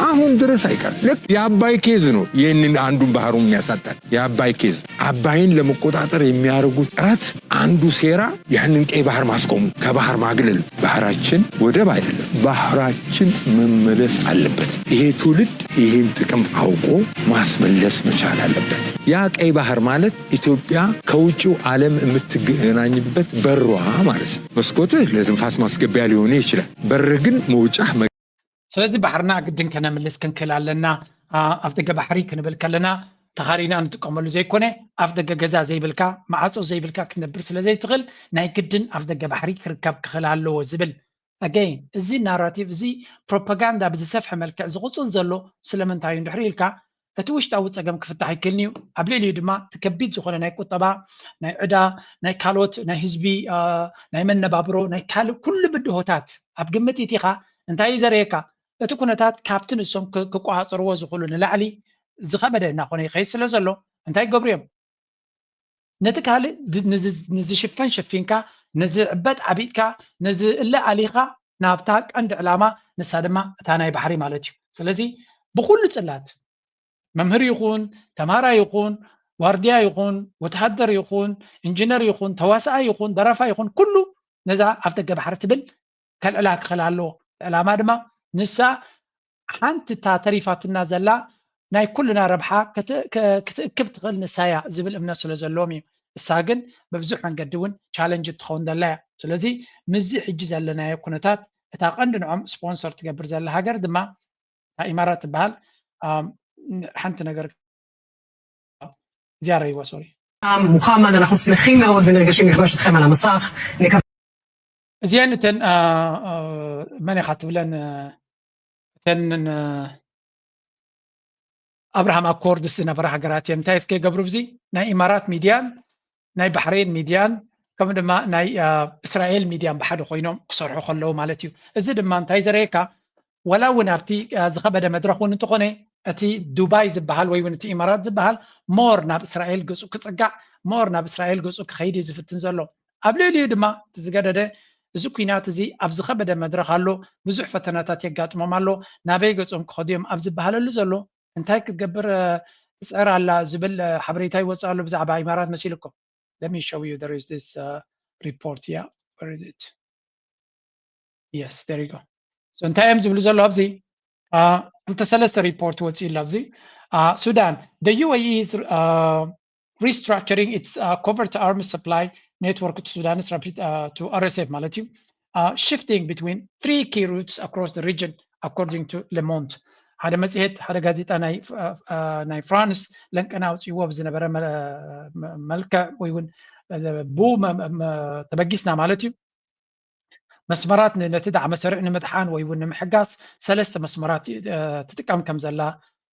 አሁን ድረስ አይቀርም። ልክ የአባይ ኬዝ ነው ይህንን አንዱን ባህሩን የሚያሳጣን። የአባይ ኬዝ አባይን ለመቆጣጠር የሚያደርጉት ጥረት አንዱ ሴራ ያንን ቀይ ባህር ማስቆሙ፣ ከባህር ማግለሉ። ባህራችን ወደብ አይደለም፣ ባህራችን መመለስ አለበት። ይሄ ትውልድ ይህን ጥቅም አውቆ ማስመለስ መቻል አለበት። ያ ቀይ ባህር ማለት ኢትዮጵያ ከውጭው ዓለም የምትገናኝበት በሯ ማለት ነው። መስኮትህ ለትንፋስ ማስገቢያ ሊሆን ይችላል፣ በርህ ግን መውጫህ ስለዚ ባሕርና ግድን ከነምልስ ክንክእል ኣለና። ኣፍ ደገ ባሕሪ ክንብል ከለና ተኻሪና ንጥቀመሉ ዘይኮነ ኣፍ ደገ ገዛ ዘይብልካ መዓፆ ዘይብልካ ክትነብር ስለ ዘይትኽእል ናይ ግድን ኣፍ ደገ ባሕሪ ክርከብ ክኽእል ኣለዎ ዝብል ኣገይን እዚ ናራቲቭ እዚ ፕሮፓጋንዳ ብዝሰፍሐ መልክዕ ዝቕፅል ዘሎ ስለምንታይ እዩ እንድሕር ኢልካ እቲ ውሽጣዊ ፀገም ክፍታሕ ይክእልኒ እዩ ኣብ ልዕሊኡ ድማ እቲ ከቢድ ዝኾነ ናይ ቁጠባ ናይ ዕዳ ናይ ካልኦት ናይ ህዝቢ ናይ መነባብሮ ናይ ካልእ ኩሉ ብድሆታት ኣብ ግምት ኢቲኻ እንታይ እዩ ዘርእየካ እቲ ኩነታት ካብቲ ንሶም ክቆፃፀርዎ ዝኽእሉ ንላዕሊ ዝኸበደ እናኾነ ይኸይድ ስለ ዘሎ እንታይ ይገብሩ እዮም ነቲ ካልእ ንዝሽፈን ሸፊንካ ንዝዕበጥ ዓቢጥካ ንዝእለ ኣሊኻ ናብታ ቀንዲ ዕላማ ንሳ ድማ እታ ናይ ባሕሪ ማለት እዩ ስለዚ ብኩሉ ፅላት መምህር ይኹን ተማራ ይኹን ዋርድያ ይኹን ወተሃደር ይኹን ኢንጂነር ይኹን ተዋስኣ ይኹን ደራፋ ይኹን ኩሉ ነዛ ኣፍ ደገ ባሕሪ ትብል ከልዕላ ክኽእል ኣለዎ ዕላማ ድማ ንሳ ሓንቲ እታ ተሪፋትና ዘላ ናይ ኩልና ረብሓ ክትእክብ ትኽእል ንሳ እያ ዝብል እምነት ስለ ዘለዎም እዩ እሳ ግን ብብዙሕ መንገዲ እውን ቻለንጅ ትኸውን ዘላ እያ ስለዚ ምዚ ሕጂ ዘለናዮ ኩነታት እታ ቀንዲ ንዖም ስፖንሰር ትገብር ዘላ ሃገር ድማ ኢማራት ትበሃል ሓንቲ ነገር እዚኣ ረይዋ ሶሪ ሙኻማን אנחנו שמחים מאוד ונרגשים לפגוש אתכם על המסך. እዚአን እተን መን ኢኻ ትብለን እተን ኣብርሃም ኣኮርድስ ዝነበራ ሃገራት እየን እንታይ እስከ ይገብሩ ብዚ ናይ ኢማራት ሚድያን ናይ ባሕሬን ሚድያን ከምኡ ድማ ናይ እስራኤል ሚድያን ብሓደ ኮይኖም ክሰርሑ ከለዉ ማለት እዩ እዚ ድማ እንታይ ዘረየካ ዋላ እውን ኣብቲ ዝኸበደ መድረኽ እውን እንተኾነ እቲ ዱባይ ዝበሃል ወይ እውን እቲ ኢማራት ዝበሃል ሞር ናብ እስራኤል ገፁ ክፅጋዕ ሞር ናብ እስራኤል ገፁ ክኸይድ እዩ ዝፍትን ዘሎ ኣብ ልዕሊኡ ድማ እቲ ዝገደደ እዚ ኩናት እዚ ኣብ ዝኸበደ መድረኽ ኣሎ ብዙሕ ፈተናታት የጋጥሞም ኣሎ ናበይ ገፆም ክኸዱ እዮም ኣብ ዝበሃለሉ ዘሎ እንታይ ክትገብር ትፅዕር ኣላ ዝብል ሓበሬታ ይወፅእ ኣሎ ብዛዕባ ኢማራት መሲልኩም let me show you there is this uh, report yeah where is it yes there you go so እንታይ እዮም ዝብሉ ዘሎ ኣብዚ ክልተ ሰለስተ ሪፖርት ወፂኡ ኣሎ ኣብዚ ሱዳን the U A E is uh, restructuring its uh, covert arms supply network to Sudan's rapid uh, to R S F ማለት እዩ uh, shifting between three key routes across the region according to Le Monde ሓደ መፅሄት ሓደ ጋዜጣ ናይ ፍራንስ ለንቀና ኣውፅእዎ ብዝነበረ መልክዕ ወይ እውን ብኡ ተበጊስና ማለት እዩ መስመራት ነቲ ዳዕመ ሰሪዕ ንምድሓን ወይ እውን ንምሕጋዝ ሰለስተ መስመራት ትጥቀም ከም ዘላ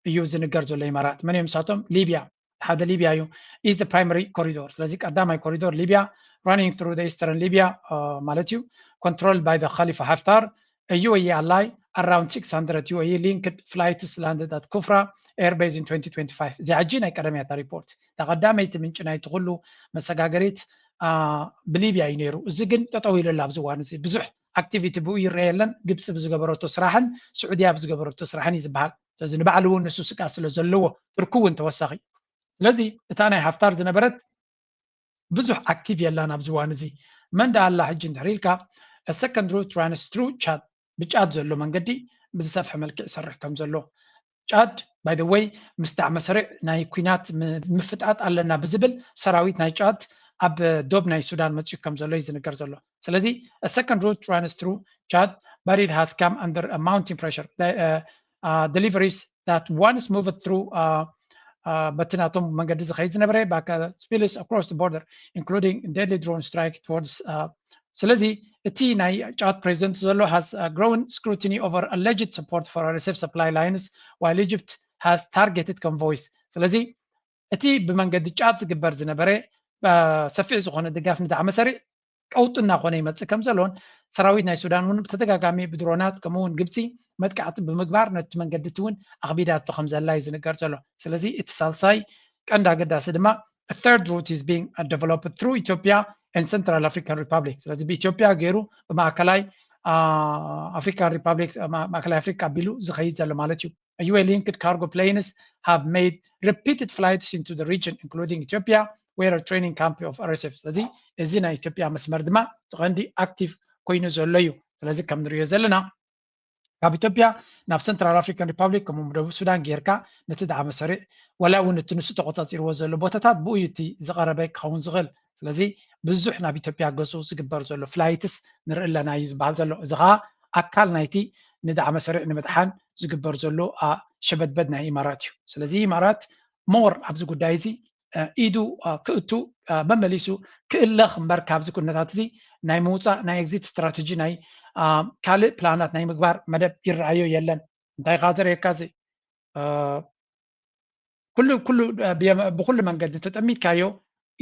እዩ ዝንገር ዘሎ ኢማራት መን እዮም ንሳቶም ሊብያ ሓደ ሊብያ እዩ is the primary corridor ስለዚ ቀዳማይ ኮሪዶር ሊብያ running through the eastern Libya ማለት እዩ controlled by the Khalifa Haftar a U A E ally around six hundred U A E linked flights landed at Kufra Air Base in twenty twenty-five። እዚኣ ሕጂ ናይ ቀደም እያ እታ ሪፖርት። እታ ቀዳመይቲ ምንጪ ናይቲ ኩሉ መሰጋገሪት ብሊብያ እዩ ነይሩ። እዚ ግን ጠጠው ኢሉ ኣሎ። ኣብዚ እዋን እዚ ብዙሕ ኣክቲቪቲ ብኡ ይረአ የለን። ግብፂ ብዝገበረቶ ስራሕን ስዑድያ ብዝገበረቶ ስራሕን እዩ ዝበሃል። ስለዚ ንባዕሉ እውን ንሱ ስግኣት ስለ ዘለዎ፣ ቱርኪ እውን ተወሳኺ። ስለዚ እታ ናይ ሃፍታር ዝነበረት ብዙሕ ኣክቲቭ የላን ኣብዚ እዋን እዚ። መን ደኣ ኣላ ሕጂ እንድሕር ኢልካ፣ second route runs through ቻድ፣ ብጫድ ዘሎ መንገዲ ብዝሰፍሐ መልክዕ ይሰርሕ ከም ዘሎ። ጫድ by the way ምስ ዳዕመ ሰሪዕ ናይ ኲናት ምፍጣጥ ኣለና ብዝብል ሰራዊት ናይ ጫድ ኣብ ዶብ ናይ ሱዳን መፂኡ ከም ዘሎ እዩ ዝንገር ዘሎ። ስለዚ second route runs through ቻድ but it has come under a mounting pressure. Deliveries that once moved through በቲ ናቶም መንገዲ ዝኸይድ ዝነበረ spills across the border including deadly drone strike towards ስለዚ እቲ ናይ ጫድ ፕሬዚደንት ዘሎ has grown scrutiny over alleged support for R S F supply lines while Egypt has targeted convoys። ስለዚ እቲ ብመንገዲ ጫድ ዝግበር ዝነበረ ሰፊሕ ዝኾነ ድጋፍ ንዳዕመ ሰሪዕ ቀውጢ እናኾነ ይመፅእ ከም ዘሎን ሰራዊት ናይ ሱዳን እውን ብተደጋጋሚ ብድሮናት ከምኡ እውን ግብፂ መጥቃዕቲ ብምግባር ነቲ መንገዲ እቲ እውን ኣኽቢዳቶ ከም ዘላ እዩ ዝንገር ዘሎ። ስለዚ እቲ ሳልሳይ ቀንዲ ኣገዳሲ ድማ third route is being developed through Ethiopia and Central African Republic። ስለዚ ብኢትዮጵያ ገይሩ ብማእከላይ ኣፍሪካን ሪፓብሊክ ማእከላይ ኣፍሪካ ኣቢሉ ዝኸይድ ዘሎ ማለት እዩ። U A linked cargo planes have made repeated flights into the region including Ethiopia where a training camp of R S F። ስለዚ እዚ ናይ ኢትዮጵያ መስመር ድማ እቲ ቀንዲ ኣክቲቭ ኮይኑ ዘሎ እዩ። ስለዚ ከም ንሪኦ ዘለና ካብ ኢትዮጵያ ናብ ሰንትራል ኣፍሪካን ሪፓብሊክ ከምኡ ደቡብ ሱዳን ጌርካ ነቲ ዳዕመ ሰሪዕ ወላ እውን እቲ ንሱ ተቆፃፂርዎ ዘሎ ቦታታት ብኡ እዩ እቲ ዝቐረበ ክኸውን ዝኽእል። ስለዚ ብዙሕ ናብ ኢትዮጵያ ገፁ ዝግበር ዘሎ ፍላይትስ ንርኢ ኣለና እዩ ዝበሃል ዘሎ። እዚ ከዓ ኣካል ናይቲ ንዳዕመ ሰሪዕ ንምድሓን ዝግበር ዘሎ ሸበድበድ ናይ ኢማራት እዩ። ስለዚ ኢማራት ሞር ኣብዚ ጉዳይ እዚ ኢዱ ክእቱ መመሊሱ ክእለኽ እምበር ካብዚ ኩነታት እዚ ናይ ምውፃእ ናይ ኤግዚት ስትራተጂ ናይ ካልእ ፕላናት ናይ ምግባር መደብ ይረኣዮ የለን። እንታይ ካ ዘርእየካ እዚ ኩሉ ኩሉ ብኩሉ መንገዲ ተጠሚትካዮ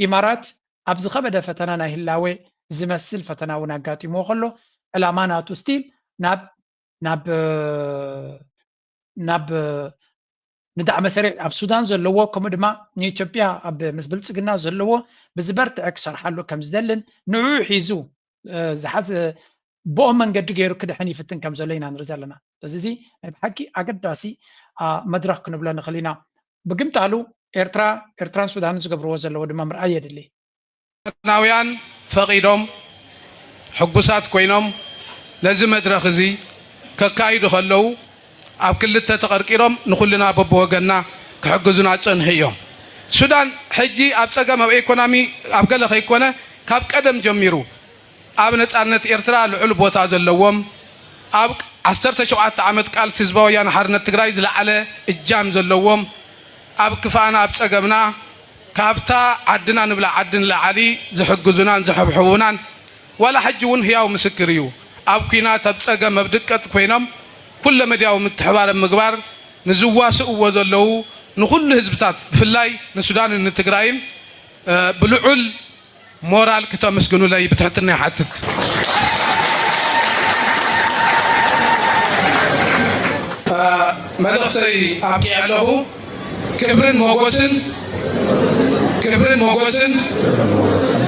ኢማራት ኣብ ዝኸበደ ፈተና ናይ ህላዌ ዝመስል ፈተና እውን ኣጋጢምዎ ከሎ ዕላማ ናቱ ስቲል ናብ ናብ ናብ ንዳዕመ ሰሪዕ ኣብ ሱዳን ዘለዎ ከምኡ ድማ ንኢትዮጵያ ኣብ ምስ ብልፅግና ዘለዎ ብዝበርትዐ ክሰርሓሉ ከም ዝደልን ንዕኡ ሒዙ ዝሓዘ ብኦም መንገዲ ገይሩ ክድሕን ይፍትን ከም ዘሎ ኢና ንርኢ ዘለና። ስለዚ እዚ ናይ ብሓቂ ኣገዳሲ መድረኽ ክንብሎ ንኽእል ኢና። ብግምጣሉ ኤርትራ ኤርትራን ሱዳንን ዝገብርዎ ዘለዎ ድማ ምርኣይ የድሊ። ናውያን ፈቒዶም ሕጉሳት ኮይኖም ነዚ መድረኽ እዚ ከካይዱ ከለዉ ኣብ ክልተ ተቐርቂሮም ንኹልና በብወገንና ክሕግዙና ዝጸንሑ እዮም። ሱዳን ሕጂ ኣብ ጸገም ኣብ ኤኮኖሚ ኣብ ገለ ከይኮነ ካብ ቀደም ጀሚሩ ኣብ ነጻነት ኤርትራ ልዑል ቦታ ዘለዎም ኣብ ዓሰርተ ሸውዓተ ዓመት ቃልሲ ህዝባዊ ወያነ ሓርነት ትግራይ ዝለዓለ እጃም ዘለዎም ኣብ ክፋእና ኣብ ጸገምና ካብታ ዓድና ንብላ ዓዲ ንላዕሊ ዝሕግዙናን ዝሕብሕቡናን ዋላ ሕጂ እውን ህያው ምስክር እዩ። ኣብ ኲናት ኣብ ጸገም ኣብ ድቀት ኮይኖም ኩለ መድያዊ ምትሕባር ኣብ ምግባር ንዝዋስእዎ ዘለዉ ንኹሉ ህዝብታት ብፍላይ ንሱዳንን ንትግራይን ብልዑል ሞራል ክተመስግኑለይ ብትሕትና ይሓትት። መልእኽተይ ኣብቂዐ ኣለኹ። ክብርን ሞጎስን ክብርን ሞጎስን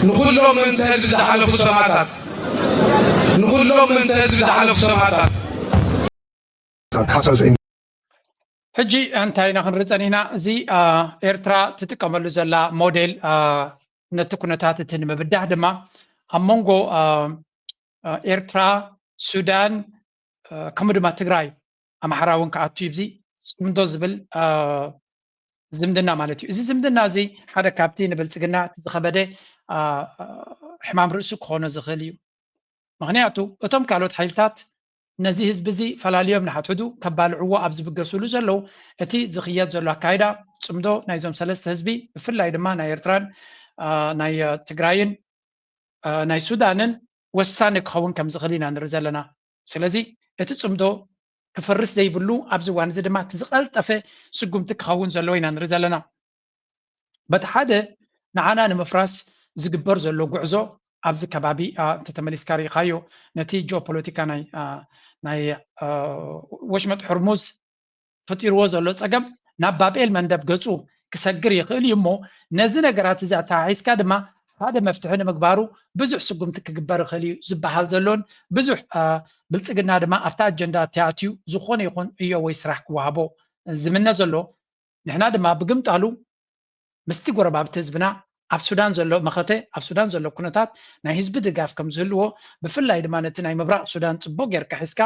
ንኹሎም ምእንተ ህዝቢ ዝሓለፉ ሰማእታት ንኹሎም ምእንተ ህዝቢ ዝሓለፉ ሰማእታት። ሕጂ እንታይ ኢና ክንርኢ ጸኒሕና? እዚ ኤርትራ ትጥቀመሉ ዘላ ሞዴል ነቲ ኩነታት እቲ ንምብዳህ ድማ ኣብ መንጎ ኤርትራ፣ ሱዳን ከምኡ ድማ ትግራይ ኣምሓራ እውን ክኣቱ እዩ። እዚ ጽምዶ ዝብል ዝምድና ማለት እዩ። እዚ ዝምድና እዚ ሓደ ካብቲ ንብልጽግና እቲ ዝኸበደ ሕማም ርእሱ ክኾኖ ዝኽእል እዩ። ምኽንያቱ እቶም ካልኦት ሓይልታት ነዚ ህዝቢ እዚ ፈላልዮም ንሓድሕዱ ከባልዕዎ ኣብ ዝብገስሉ ዘለዉ እቲ ዝኽየድ ዘሎ ኣካይዳ ጽምዶ ናይዞም ሰለስተ ህዝቢ ብፍላይ ድማ ናይ ኤርትራን ናይ ትግራይን ናይ ሱዳንን ወሳኒ ክኸውን ከም ዝኽእል ኢና ንርኢ ዘለና። ስለዚ እቲ ጽምዶ ክፈርስ ዘይብሉ ኣብዚ እዋን እዚ ድማ እቲ ዝቐልጠፈ ስጉምቲ ክኸውን ዘለዎ ኢና ንርኢ ዘለና። በቲ ሓደ ንዓና ንምፍራስ ዝግበር ዘሎ ጉዕዞ ኣብዚ ከባቢ እንተተመሊስካ ርኢኻዮ ነቲ ጂኦፖለቲካ ናይ ናይ ወሽመጥ ሕርሙዝ ፈጢርዎ ዘሎ ፀገም ናብ ባብኤል መንደብ ገፁ ክሰግር ይኽእል እዩ እሞ ነዚ ነገራት እዚ ኣተሓሒዝካ ድማ ሓደ መፍትሒ ንምግባሩ ብዙሕ ስጉምቲ ክግበር ይኽእል እዩ ዝበሃል ዘሎን ብዙሕ ብልፅግና ድማ ኣብቲ ኣጀንዳ ተኣትዩ ዝኾነ ይኹን እዮ ወይ ስራሕ ክወሃቦ ዝምነ ዘሎ ንሕና ድማ ብግምጣሉ ምስቲ ጎረባብቲ ህዝብና ኣብ ሱዳን ዘሎ መኸተ ኣብ ሱዳን ዘሎ ኩነታት ናይ ህዝቢ ድጋፍ ከም ዝህልዎ ብፍላይ ድማ ነቲ ናይ ምብራቕ ሱዳን ፅቡቅ ጌርካ ሒዝካ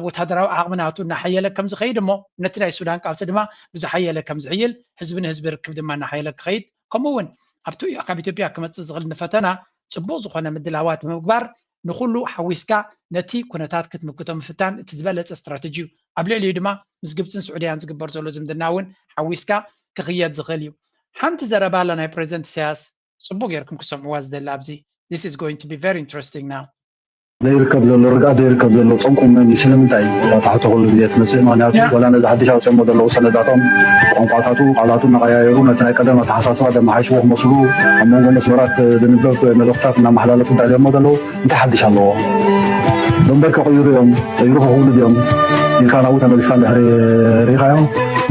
ወታደራዊ ዓቕሚ ናቱ እናሓየለ ከም ዝኸይድ እሞ ነቲ ናይ ሱዳን ቃልሲ ድማ ብዝሓየለ ከም ዝሕይል ህዝቢ ንህዝቢ ርክብ ድማ እናሓየለ ክኸይድ ከምኡ እውን ኣብቲ ካብ ኢትዮጵያ ክመፅእ ዝኽእል ንፈተና ፅቡቅ ዝኾነ ምድላዋት ብምግባር ንኹሉ ሓዊስካ ነቲ ኩነታት ክትምክቶ ምፍታን እቲ ዝበለፀ ስትራተጂ እዩ ኣብ ልዕሊኡ ድማ ምስ ግብፅን ስዑድያን ዝግበር ዘሎ ዝምድና እውን ሓዊስካ ክኽየድ ዝኽእል እዩ ሓንቲ ዘረባ ኣላ ናይ ፕሬዚደንት ኢሳያስ ፅቡቅ ጌርኩም ክሰምዕዋ ዝደሊ ኣብዚ this is going to be very interesting now ዘይርከብ ዘሎ ርግኣት ዘይርከብ ዘሎ ጠንቁ መን እዩ ስለምንታይ እዩ እዛ ታሕቲ ኩሉ ግዜ ትመፅእ ምክንያቱ ወላ ነዚ ሓድሽ ኣውፅኦሞ ዘለዉ ሰነዳቶም ቋንቋታቱ ቃላቱ እናቀያየሩ ነቲ ናይ ቀደም ኣተሓሳስባ ዘመሓይሽዎ ክመስሉ ኣብ መንጎ መስመራት ዝንበብ መልእክታት እናመሓላለፉ እንታይ ድሞ ዘለዉ እንታይ ሓድሽ ኣለዎ ደንበር ከቅይሩ እዮም ቀይሩ ከክብሉ ድዮም ኢልካ ናብኡ ተመሊስካ እንድሕሪ ርኢኻዮ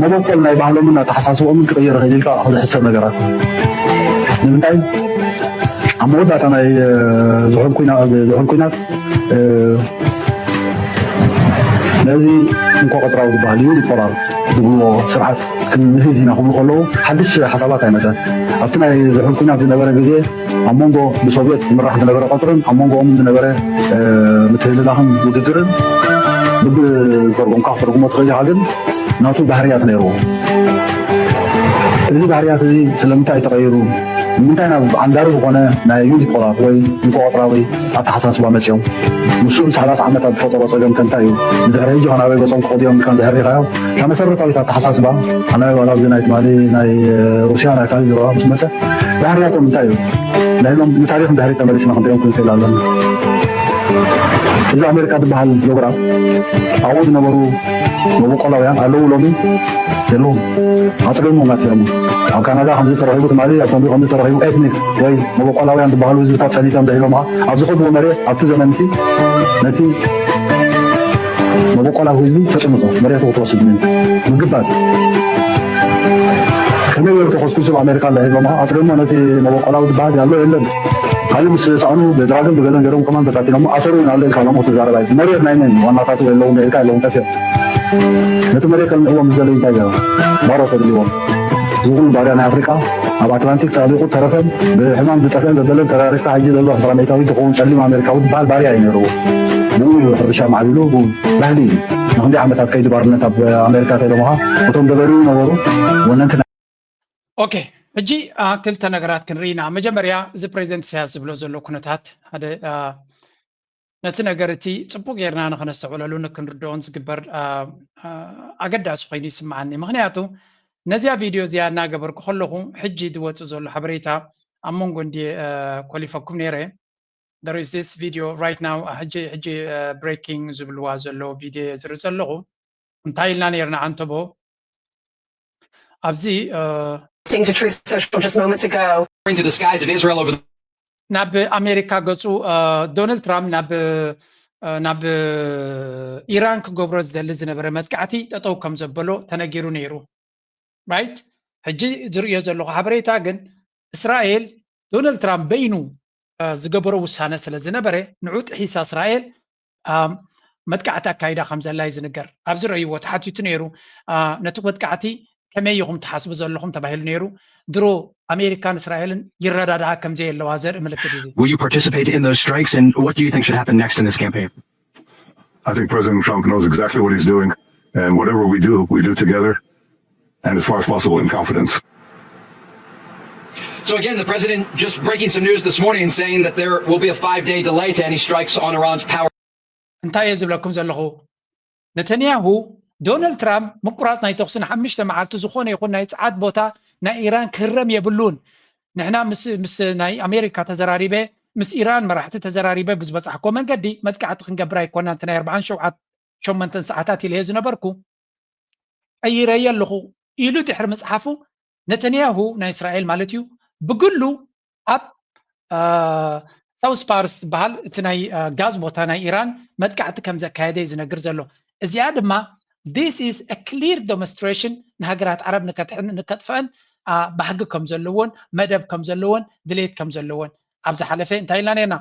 መበቆል ናይ ባህሎምን ኣተሓሳስቦምን ክቅየር ይኽእል ኢልካ ዝሕሰብ ነገር ኣይኮነ ንምንታይ ኣብ መወዳእታ ናይ ዝሑል ኩናት ነዚ እንኮ ቀፅራዊ ዝበሃል እዩ ዲፖራር ዝብልዎ ስርዓት ክንምህዝ ኢና ክብሉ ከለዉ ሓድሽ ሓሳባት ኣይመፀን ኣብቲ ናይ ዝሑል ኩናት ዝነበረ ግዜ ኣብ መንጎ ብሶቪየት ዝምራሕ ዝነበረ ቀፅርን ኣብ መንጎኦምን ዝነበረ ምትህልላኽን ውድድርን ብብተርጎምካ ክትርጉሞ ትኽእል ኢኻ ግን ናቱ ባህርያት ነይርዎ እዚ ባህርያት እዚ ስለምንታይ ተቐይሩ ንምንታይ ናብ ዓንዳሪ ዝኾነ ናይ ዩኒፖላር ወይ እንቆቆጥራዊ ኣተሓሳስባ መፅኦም ንሱ ብ ሰላሳ ዓመታት ዝፈጠሮ ፀገም ከ እንታይ እዩ ንድሕሪ ሕጂ ከናበይ ገፆም ክኸዱ እዮም ኢልካ እንድሕር ሪኢኻዮ እታ መሰረታዊት ኣተሓሳስባ ኣናበይ ባላ ኣብዚ ናይ ትማሊ ናይ ሩስያ ናይ ካልእ ዝረኣ ምስ መፀ ባህርያቶም እንታይ እዩ ናይ ኢሎም ንታሪክ እንድሕሪ ተመሊስና ክንሪኦም ክንክእል ኣለና እዚ ኣሜሪካ ዝበሃል ፕሮግራም ኣብኡ ዝነበሩ መበቆላውያን ኣለዉ ሎሚ የለዎም ኣፅሊኦም ናት እዮም ኣብ ካናዳ ከምዚ ተረኺቡ ትማሊ ኣብ ከምዚ ከምዚ ተረኺቡ ኤትኒክ ወይ መበቆላውያን ዝበሃሉ ህዝብታት ፀኒቶም ደሒሎም ኣብዚ ከድዎ መሬት ኣብቲ ዘመንቲ ነቲ መበቆላዊ ህዝቢ ተፅንቶ መሬቱ ክትወስድ ምን ምግባር ከመይ ገይሩ ተኸስኩሱ ኣብ ኣሜሪካ ደሒሎም ኣፅሊኦም ነቲ መበቆላዊ ዝበሃል ያሎ የለን ካልእ ምስ ሰኣኑ ብድራግን ብገለን ገይሮም ከማን በታቲኖሞ ኣሰሩ እውን ኣሎ ኢልካ ሎም ክትዛረብ ኣይት መሬት ናይ መን ዋናታቱ የለውን ዶ ኢልካ የለውን ጠፊኦም ነቲ መሬት ከልምዕዎም ዝደለዩ እንታይ ገይሮም ባሮ ተድልዎም እዚ ኩሉ ባርያ ናይ ኣፍሪቃ ኣብ ኣትላንቲክ ተኣሊቁ ተረፈን ብሕማም ዝጠፍአን በበለን ተራሪፍካ ሕጂ ዘሎ ዕስራ ሚእታዊ ዝኸውን ጸሊም ኣሜሪካዊ ዝበሃል ባርያ እዩ ነይርዎ። ብኡ እዩ ሕርሻ ማዕቢሉ ብኡ ባህሊ እዩ። ንክንደይ ዓመታት ከይዲ ባርነት ኣብ ኣሜሪካ ተይሎምኻ እቶም ገበሪኡ ነበሩ ወነንቲ ናይ ኦኬ ሕጂ ክልተ ነገራት ክንርኢ ኢና። መጀመርያ እዚ ፕሬዚደንት ኢሳያስ ዝብሎ ዘሎ ኩነታት ሓደ ነቲ ነገር እቲ ጽቡቕ ጌርና ንኸነስተውዕለሉን ክንርድኦን ዝግበር ኣገዳሲ ኮይኑ ይስምዓኒ። ምኽንያቱ ነዚኣ ቪድዮ እዚኣ እናገበርኩ ከለኹ ሕጂ ዝወጽእ ዘሎ ሓበሬታ ኣብ መንጎ እንድየ ኮሊፈኩም ነይረ። There is this video right now ሕጂ ሕጂ breaking ዝብልዋ ዘለዉ ቪድዮ እየ ዝርኢ ዘለኹ። እንታይ ኢልና ነይርና ዓንተቦ ኣብዚ According to Truth Social just moments ago. Into the skies of Israel over the ናብ ኣሜሪካ ገፁ ዶናልድ ትራምፕ ናብ ናብ ኢራን ክገብሮ ዝደሊ ዝነበረ መጥቃዕቲ ጠጠው ከም ዘበሎ ተነጊሩ ነይሩ። ራይት ሕጂ ዝርእዮ ዘለኹ ሓበሬታ ግን እስራኤል ዶናልድ ትራምፕ በይኑ ዝገበሮ ውሳነ ስለ ዝነበረ ንዑ ጥሒሳ እስራኤል መጥቃዕቲ ኣካይዳ ከም ዘላ እዩ ዝንገር። ኣብዚ ረእይዎ ተሓቲቱ ነይሩ። ነቲ መጥቃዕቲ ከመይ ኢኹም ትሓስቡ ዘለኹም ተባሂሉ ነይሩ። ድሮ ኣሜሪካን እስራኤልን ይረዳድኣ ከም ዘየለዋ ዘርኢ ምልክት እዚ። Will you participate in those strikes and what do you think should happen next in this campaign? I think President Trump knows exactly what he's doing, and whatever we do, we do together and as far as possible in confidence. So again, the president just breaking some news this morning saying that there will be a five-day delay to any strikes on Iran's power. እንታይ እየ ዝብለኩም ዘለኹ? ነተንያሁ ዶናልድ ትራምፕ ምቁራፅ ናይ ተኹሲ ንሓሙሽተ መዓልቲ ዝኾነ ይኹን ናይ ፀዓት ቦታ ናይ ኢራን ክህረም የብሉን። ንሕና ምስ ምስ ናይ ኣሜሪካ ተዘራሪበ ምስ ኢራን መራሕቲ ተዘራሪበ ብዝበፃሕኮ መንገዲ መጥቃዕቲ ክንገብር ኣይኮና። እቲ ናይ ኣርባዓን ሸውዓት ሸሞንተን ሰዓታት ኢለዮ ዝነበርኩ ቀይረዮ ኣለኹ ኢሉ ድሕሪ ምፅሓፉ ነተንያሁ ናይ እስራኤል ማለት እዩ ብግሉ ኣብ ሳውስ ፓርስ ዝበሃል እቲ ናይ ጋዝ ቦታ ናይ ኢራን መጥቃዕቲ ከም ዘካየደ እዩ ዝነግር ዘሎ። እዚኣ ድማ this is a clear demonstration ንሃገራት ዓረብ ንከጥሕን ንከጥፍአን ባህጊ ከም ዘለዎን መደብ ከም ዘለዎን ድሌት ከም ዘለዎን ኣብ ዝሓለፈ እንታይ ኢልና ነርና?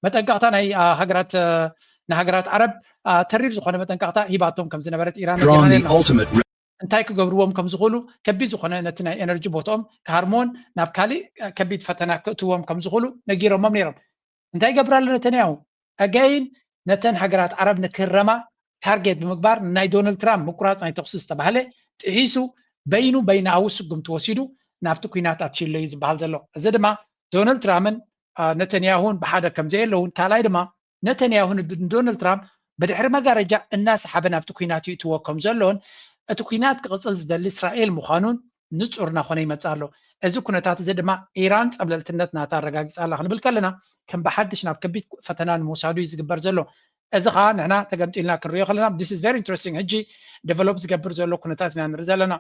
መጠንቀቕታ ናይ ሃገራት ንሃገራት ዓረብ ተሪር ዝኾነ መጠንቀቕታ ሂባቶም ከም ዝነበረት ኢራን እንታይ ክገብርዎም ከም ዝኽእሉ ከቢድ ዝኾነ ነቲ ናይ ኤነርጂ ቦታኦም ክሃርምዎን ናብ ካሊእ ከቢድ ፈተና ክእትዎም ከም ዝኽእሉ ነጊሮሞም ነይሮም። እንታይ ይገብር ኣሎ ነተንያሁ? ኣጋይን ነተን ሃገራት ዓረብ ንክረማ ታርጌት ብምግባር ናይ ዶናልድ ትራምፕ ምቁራፅ ናይ ተኩሲ ዝተባህለ ጥሒሱ በይኑ በይናዊ ስጉምቲ ወሲዱ ናብቲ ኩናት ኣትሽሎ እዩ ዝበሃል ዘሎ። እዚ ድማ ዶናልድ ትራምፕን ነተንያሁን ብሓደ ከም ዘየለውን ካልኣይ ድማ ነተንያሁ ንዶናልድ ትራምፕ ብድሕሪ መጋረጃ እናሰሓበ ናብቲ ኩናት ይእትዎ ከም ዘሎን እቲ ኩናት ክቕፅል ዝደሊ እስራኤል ምዃኑን ንፁር እናኾነ ይመፅእ ኣሎ። እዚ ኩነታት እዚ ድማ ኢራን ፀብለልትነት ናታ ኣረጋጊፃ ኣላ ክንብል ከለና ከም ብሓድሽ ናብ ከቢድ ፈተና ንምውሳዱ እዩ ዝግበር ዘሎ። እዚ ከዓ ንሕና ተገምጢልና ክንሪኦ ከለና this is very interesting ሕጂ ዴቨሎፕ ዝገብር ዘሎ ኩነታት ኢና ንርኢ ዘለና።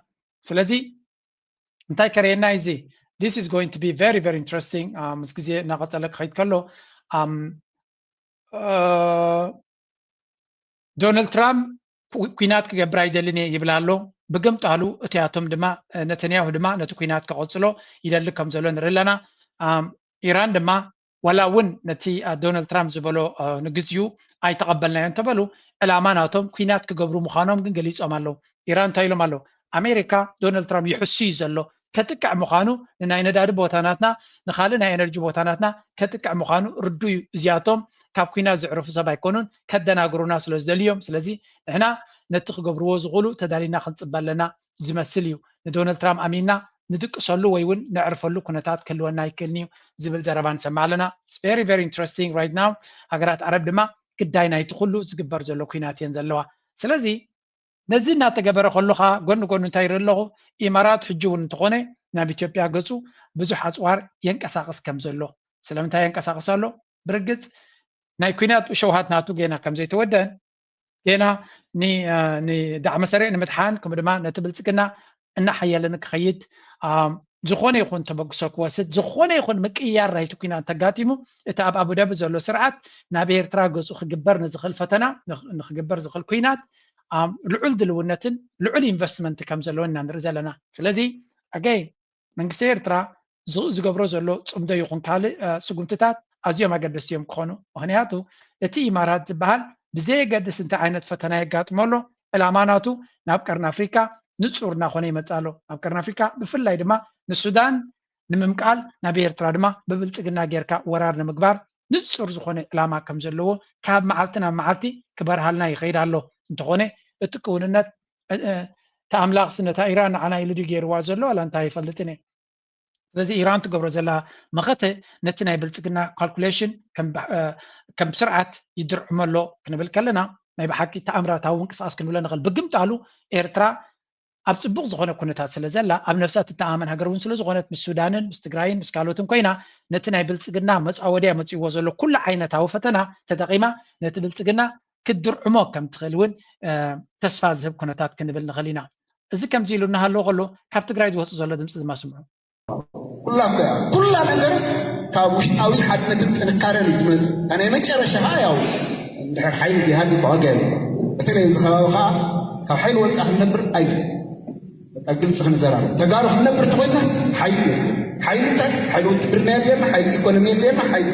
ስለዚ እንታይ ከርእየና እዚ this is going to be very very interesting ምስ ግዜ እናቐፀለ ክኸይድ ከሎ ዶናልድ ትራምፕ ኩናት ክገብር ኣይደልን እየ ይብል ኣሎ። ብግምጣሉ እቲኣቶም ድማ ነተንያሁ ድማ ነቲ ኩናት ከቐፅሎ ይደሊ ከም ዘሎ ንርኢ ኣለና። ኢራን ድማ ዋላ እውን ነቲ ዶናልድ ትራምፕ ዝበሎ ንግዚኡ ኣይተቐበልናዮ እንተበሉ ዕላማ ናቶም ኩናት ክገብሩ ምዃኖም ግን ገሊፆም ኣለዉ። ኢራን እንታይ ኢሎም ኣለዉ? ኣሜሪካ ዶናልድ ትራምፕ ይሕሱ እዩ ዘሎ ከጥቅዕ ምዃኑ ንናይ ነዳዲ ቦታናትና ንካልእ ናይ ኤነርጂ ቦታናትና ከጥቅዕ ምዃኑ ርዱ እዩ። እዚኣቶም ካብ ኩናት ዝዕርፉ ሰብ ኣይኮኑን ከደናግሩና ስለ ዝደልዩ እዮም። ስለዚ ንሕና ነቲ ክገብርዎ ዝኽእሉ ተዳሊና ክንፅበ ኣለና ዝመስል እዩ። ንዶናልድ ትራምፕ ኣሚንና ንድቅሰሉ ወይ እውን ነዕርፈሉ ኩነታት ክህልወና ኣይክእልን እዩ ዝብል ዘረባ ንሰምዕ ኣለና። It's very very interesting right now። ሃገራት ዓረብ ድማ ግዳይ ናይቲ ኩሉ ዝግበር ዘሎ ኩናት እየን ዘለዋ። ስለዚ ነዚ እናተገበረ ከሎ ከዓ ጎኒ ጎኒ እንታይ ይርኢ ኣለኹ? ኢማራት ሕጂ እውን እንተኾነ ናብ ኢትዮጵያ ገፁ ብዙሕ ኣፅዋር የንቀሳቅስ ከም ዘሎ። ስለምንታይ የንቀሳቅስ ኣሎ? ብርግፅ ናይ ኩናት ሸውሃት ናቱ ገና ከም ዘይተወደአን ገና ንዳዕመ ሰሪዕ ንምድሓን ከምኡ ድማ ነቲ ብልፅግና እናሓየለ ንክኸይድ ዝኾነ ይኹን ተበግሶ ክወስድ ዝኾነ ይኹን ምቅያር ናይቲ ኩናት እንተጋጢሙ እቲ ኣብ ኣቡዳቢ ዘሎ ስርዓት ናብ ኤርትራ ገፁ ክግበር ንዝኽእል ፈተና ንክግበር ዝኽእል ኩናት ልዑል ድልውነትን ልዑል ኢንቨስትመንት ከም ዘለዎ ኢና ንርኢ ዘለና። ስለዚ ኣገይ መንግስቲ ኤርትራ ዝገብሮ ዘሎ ፅምዶ ይኹን ካልእ ስጉምትታት ኣዝዮም ኣገደስቲ እዮም ክኾኑ። ምክንያቱ እቲ ኢማራት ዝበሃል ብዘየገድስ እንታይ ዓይነት ፈተና የጋጥሞ ኣሎ ዕላማ ናቱ ናብ ቀርኒ ኣፍሪካ ንፁር እናኾነ ይመፅእ ኣሎ። ናብ ቀርኒ ኣፍሪካ ብፍላይ ድማ ንሱዳን ንምምቃል ናብ ኤርትራ ድማ ብብልፅግና ጌርካ ወራር ንምግባር ንፁር ዝኾነ ዕላማ ከም ዘለዎ ካብ መዓልቲ ናብ መዓልቲ ክበርሃልና ይኸይድ ኣሎ። እንተኾነ እቲ ክውንነት እቲ ኣምላኽስ ነታ ኢራን ንዓና ኢሉ ድዩ ገይርዋ ዘሎ ዋላ እንታይ ኣይፈልጥን እየ። ስለዚ ኢራን ትገብሮ ዘላ መኸተ ነቲ ናይ ብልፅግና ካልኩሌሽን ከም ስርዓት ይድርዕሞ ኣሎ ክንብል ከለና ናይ ብሓቂ ተኣምራታዊ ምንቅስቃስ ክንብሎ ንኽእል። ብግምጣሉ ኤርትራ ኣብ ፅቡቕ ዝኾነ ኩነታት ስለ ዘላ ኣብ ነብሳ ትተኣማመን ሃገር እውን ስለ ዝኾነት ምስ ሱዳንን ምስ ትግራይን ምስ ካልኦትን ኮይና ነቲ ናይ ብልፅግና መፃወድያ መፅእዎ ዘሎ ኩሉ ዓይነታዊ ፈተና ተጠቒማ ነቲ ብልፅግና ክትድርዕሞ ከም ትኽእል እውን ተስፋ ዝህብ ኩነታት ክንብል ንኽእል ኢና። እዚ ከምዚ ኢሉ እናሃለወ ከሎ ካብ ትግራይ ዝወፁ ዘሎ ድምፂ ድማ ስምዑ። ኩላ እኮ እያ ኩላ ነገርስ ካብ ውሽጣዊ ሓድነትን ጥንካረን እዩ ዝመፅእ። ናይ መጨረሻ ከዓ ያው እንድሕር ሓይሊ ዘይሃልዩ ዋጋ የለን። በተለይ እዚ ከባቢ ከዓ ካብ ሓይሊ ወፃ ክንነብር ኣይ በቃ ግልፂ ክንዘራረብ ተጋሩ ክንነብር ተኮይና ሓይሊ የለን። ሓይሊ እንታይ ሓይሊ ውትድርና የድልየና፣ ሓይሊ ኢኮኖሚ የድልየና፣ ሓይሊ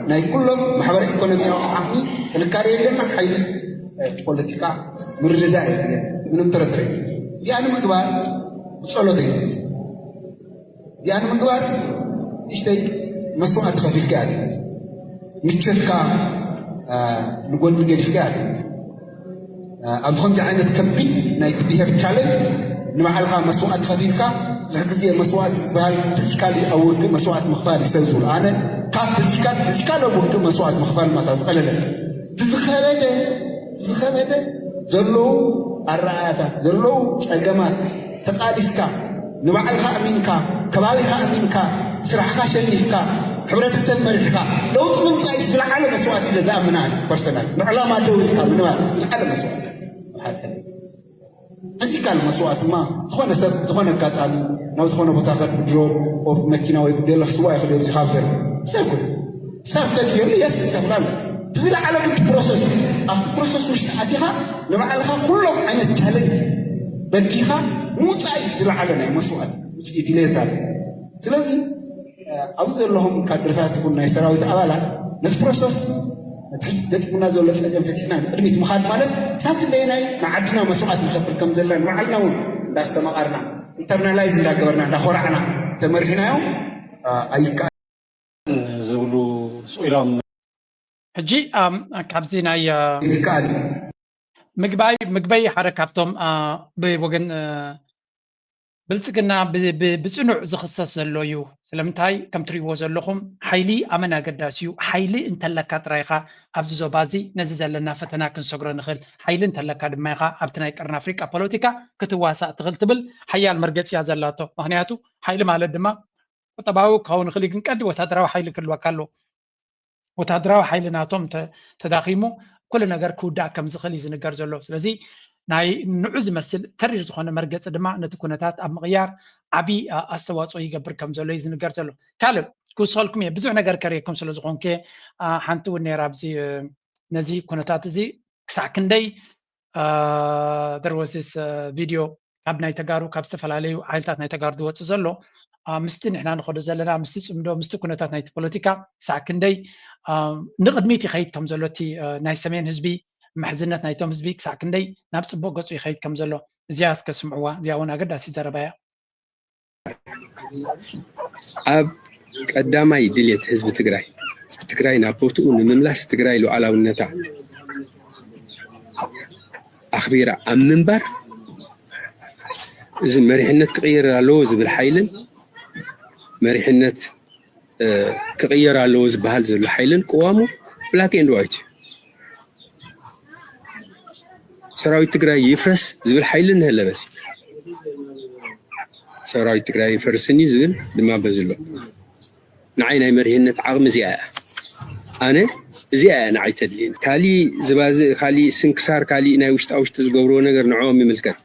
ናይ ኩሎም ማሕበረ ኢኮኖሚያዊ ዓቕሚ ጥንካሬ የድልየና፣ ሓይሊ ፖለቲካ ምርድዳእ የድልየና። ምንም ጥርጥር የለን። እዚኣ ንምግባር ብፀሎት ኣይትመፅእ። እዚኣ ንምግባር ንእሽተይ መስዋእቲ ከፊልካ እያ ትመፅእ። ምቾትካ ንጎኒ ገዲፍካ እያ ትመፅእ። ኣብዚ ከምዚ ዓይነት ከቢድ ናይ ብሄር ቻለንጅ ንባዕልኻ መስዋእቲ ከፊልካ ብዙሕ ግዜ መስዋእቲ ዝበሃል ፊዚካሊ ኣብ ውግእ መስዋእቲ ምኽፋል እዩ ሰብ ዝብሉ። ኣነ ካብ ፊዚካል ፊዚካል ኣብ ውግእ መስዋእቲ ምኽፋል ማታ ዝቐለለ እቲ ዝኸበደ እቲ ዝኸበደ ዘለዉ ኣረኣያታት ዘለዉ ፀገማት ተቓሊስካ ንባዕልኻ ኣሚንካ፣ ከባቢኻ ኣሚንካ፣ ስራሕኻ ሸኒፍካ፣ ሕብረተሰብ መሪሕካ ለውጢ ምምፃእ እዩ ዝለዓለ መስዋእቲ ኢለ ዝኣምን ኣነ ፐርሰናል። ንዕላማ ደው ኢልካ ምንባር ዝለዓለ መስዋእቲ ኣብ ሓደ ዕለት። ፊዚካል መስዋእቲ ድማ ዝኾነ ሰብ ዝኾነ ኣጋጣሚ ናብ ዝኾነ ቦታ ከድ ብድሮን ኦር ብመኪና ወይ ብደለ ክስዋእ ይኽእል እዩ። እዚ ካብ ሰብ ሰብ ኮይኑ ክሳብ ተድልየሉ የስ እንተኽላለ እቲ ዝለዓለ ግን ፕሮሰስ ኣብቲ ፕሮሰስ ውሽጢ ኣቲኻ ንባዕልኻ ኩሎም ዓይነት ቻለንጅ በዲኻ ምውፃእ እዩ ዝለዓለ ናይ መስዋእቲ ውፅኢት ኢለ የዛለ። ስለዚ ኣብዚ ዘለኹም ካድርታት ይኹን ናይ ሰራዊት ኣባላት ነቲ ፕሮሰስ ነቲ ሕዚ ገጢሙና ዘሎ ፀገም ፈቲሕና ንቅድሚት ምኻድ ማለት ሳብ ክንደየናይ ንዓድና መስዋእቲ ንኸፍል ከም ዘለና ንባዕልና እውን እንዳስተማቐርና ኢንተርናላይዝ እንዳገበርና እንዳኾራዕና ተመሪሕናዮም ኣይከኣል ዝብሉ ስቕ ኢሎም ሕጂ ካብዚ ናይ ምግባይ ምግበይ ሓደ ካብቶም ብወገን ብልፅግና ብፅኑዕ ዝኽሰስ ዘሎ እዩ። ስለምንታይ ከም ትሪእዎ ዘለኹም ሓይሊ ኣመን ኣገዳሲ እዩ። ሓይሊ እንተለካ ጥራይኻ ኣብዚ ዞባ እዚ ነዚ ዘለና ፈተና ክንሰግሮ ንኽእል። ሓይሊ እንተለካ ድማ ኢኻ ኣብቲ ናይ ቀርኒ ኣፍሪቃ ፖለቲካ ክትዋሳእ ትኽእል ትብል ሓያል መርገፂ እያ ዘላቶ። ምኽንያቱ ሓይሊ ማለት ድማ ቁጠባዊ ክኸውን ይኽእል እዩ፣ ግን ቀንዲ ወታደራዊ ሓይሊ ክህልወካ ኣለዎ። ወታደራዊ ሓይሊ ናቶም ተዳኺሙ ኩሉ ነገር ክውዳእ ከም ዝኽእል እዩ ዝንገር ዘሎ። ስለዚ ናይ ንዑ ዝመስል ተሪር ዝኾነ መርገፂ ድማ ነቲ ኩነታት ኣብ ምቕያር ዓብዪ ኣስተዋፅኦ ይገብር ከም ዘሎ እዩ ዝንገር ዘሎ። ካልእ ክውስኸልኩም እየ፣ ብዙሕ ነገር ከርእየኩም ስለ ዝኾንኩ እየ። ሓንቲ እውን ነይራ ኣብዚ ነዚ ኩነታት እዚ ክሳዕ ክንደይ there was this video ካብ ናይ ተጋሩ ካብ ዝተፈላለዩ ሓይልታት ናይ ተጋሩ ዝወፅእ ዘሎ ምስቲ ንሕና ንኸዶ ዘለና ምስቲ ፅምዶ ምስቲ ኩነታት ናይቲ ፖለቲካ ክሳዕ ክንደይ ንቕድሚት ይኸይድ ከም ዘሎ እቲ ናይ ሰሜን ህዝቢ ምሕዝነት ናይቶም ህዝቢ ክሳዕ ክንደይ ናብ ፅቡቅ ገፁ ይኸይድ ከም ዘሎ እዚኣ እስከ ስምዕዋ። እዚኣ እውን ኣገዳሲ ዘረባ እያ። ኣብ ቀዳማይ ድልየት ህዝቢ ትግራይ ህዝቢ ትግራይ ናብ ቦትኡ ንምምላስ ትግራይ ሉዓላውነታ ኣኽቢራ ኣብ ምንባር እዚ መሪሕነት ክቕየር ኣለዎ ዝብል ሓይልን መሪሕነት ክቕየር ኣለዎ ዝበሃል ዘሎ ሓይልን ቅዋሙ black and white እዩ። ሰራዊት ትግራይ ይፍረስ ዝብል ሓይሊ እንሀለ በዚ ሰራዊት ትግራይ ይፈርስኒ ዝብል ድማ በዚ ኣሎ። ንዓይ ናይ መሪሕነት ዓቕሚ እዚኣ እያ። ኣነ እዚኣ እያ ንዓይ ተድልየኒ። ካሊእ ዝባዝእ፣ ካሊእ ስንክሳር፣ ካሊእ ናይ ውሽጣ ውሽጢ ዝገብርዎ ነገር ንዕኦም ይምልከት።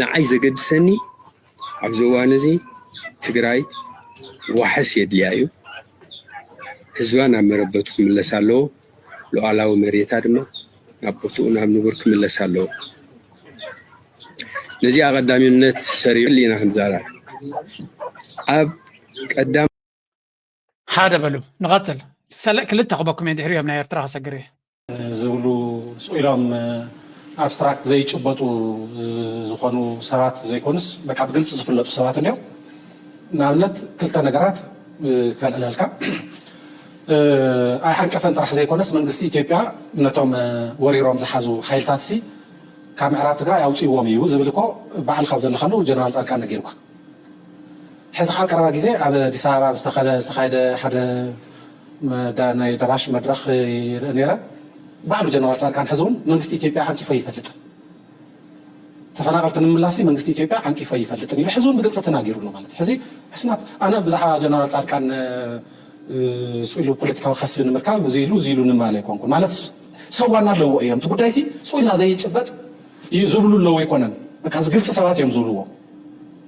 ንዓይ ዘገድሰኒ ኣብዚ እዋን እዚ ትግራይ ዋሕስ የድልያ እዩ። ህዝባ ናብ መረበቱ ክምለስ ኣለዎ። ሉዓላዊ መሬታ ድማ ናብ ቦትኡ ናብ ንቡር ክምለስ ኣለዎ። ነዚኣ ቀዳምነት ሰሪዑ ኢና ክንዛረብ ኣብ ቀዳም ሓደ በሉ ንቐፅል። ሰለ ክልተ ክበኩም እየ ድሕሪኦም ናይ ኤርትራ ከሰግር እየ። ዝብሉ ስቕ ኢሎም ኣብስትራክት ዘይጭበጡ ዝኾኑ ሰባት ዘይኮኑስ በቃ ብግልፂ ዝፍለጡ ሰባት እንዲዮም። ንኣብነት ክልተ ነገራት ከልዕለልካ። ኣይሓንቀፈን ጥራሕ ዘይኮነስ መንግስቲ ኢትዮጵያ ነቶም ወሪሮም ዝሓዙ ሓይልታት ሲ ካብ ምዕራብ ትግራይ ኣውፅእዎም እዩ ዝብል እኮ ባዕልኻ ዘለኻሉ ጀነራል ፃድቃን ነጊርኳ። ሕዚ ካብ ቀረባ ግዜ ኣብ ኣዲስ ኣበባ ዝተኸደ ዝተኻየደ ሓደ ናይ ኣዳራሽ መድረኽ ይርኢ ነይረ። ባዕሉ ጀነራል ፃድቃን ሕዚ እውን መንግስቲ ኢትዮጵያ ዓንቂፎ ይፈልጥን ተፈናቐልቲ ንምምላስ መንግስቲ ኢትዮጵያ ዓንቂፎ ይፈልጥን ኢሉ ሕዚ እውን ብግልፂ ተናጊሩ ኣሎ ማለት ሕዚ ሕስናት ኣነ ብዛዕባ ጀነራል ፃድቃን ስኢሉ ፖለቲካዊ ከስቢ ንምርካብ እዚ ኢሉ እዚ ኢሉ ንማለ ኣይኮንኩን ማለት ሰዋና ኣለዎ እዮም እቲ ጉዳይ ሲ ስኢልና ዘይጭበጥ እዩ ዝብሉ ኣለዎ ኣይኮነን በቃ ግልፂ ሰባት እዮም ዝብልዎ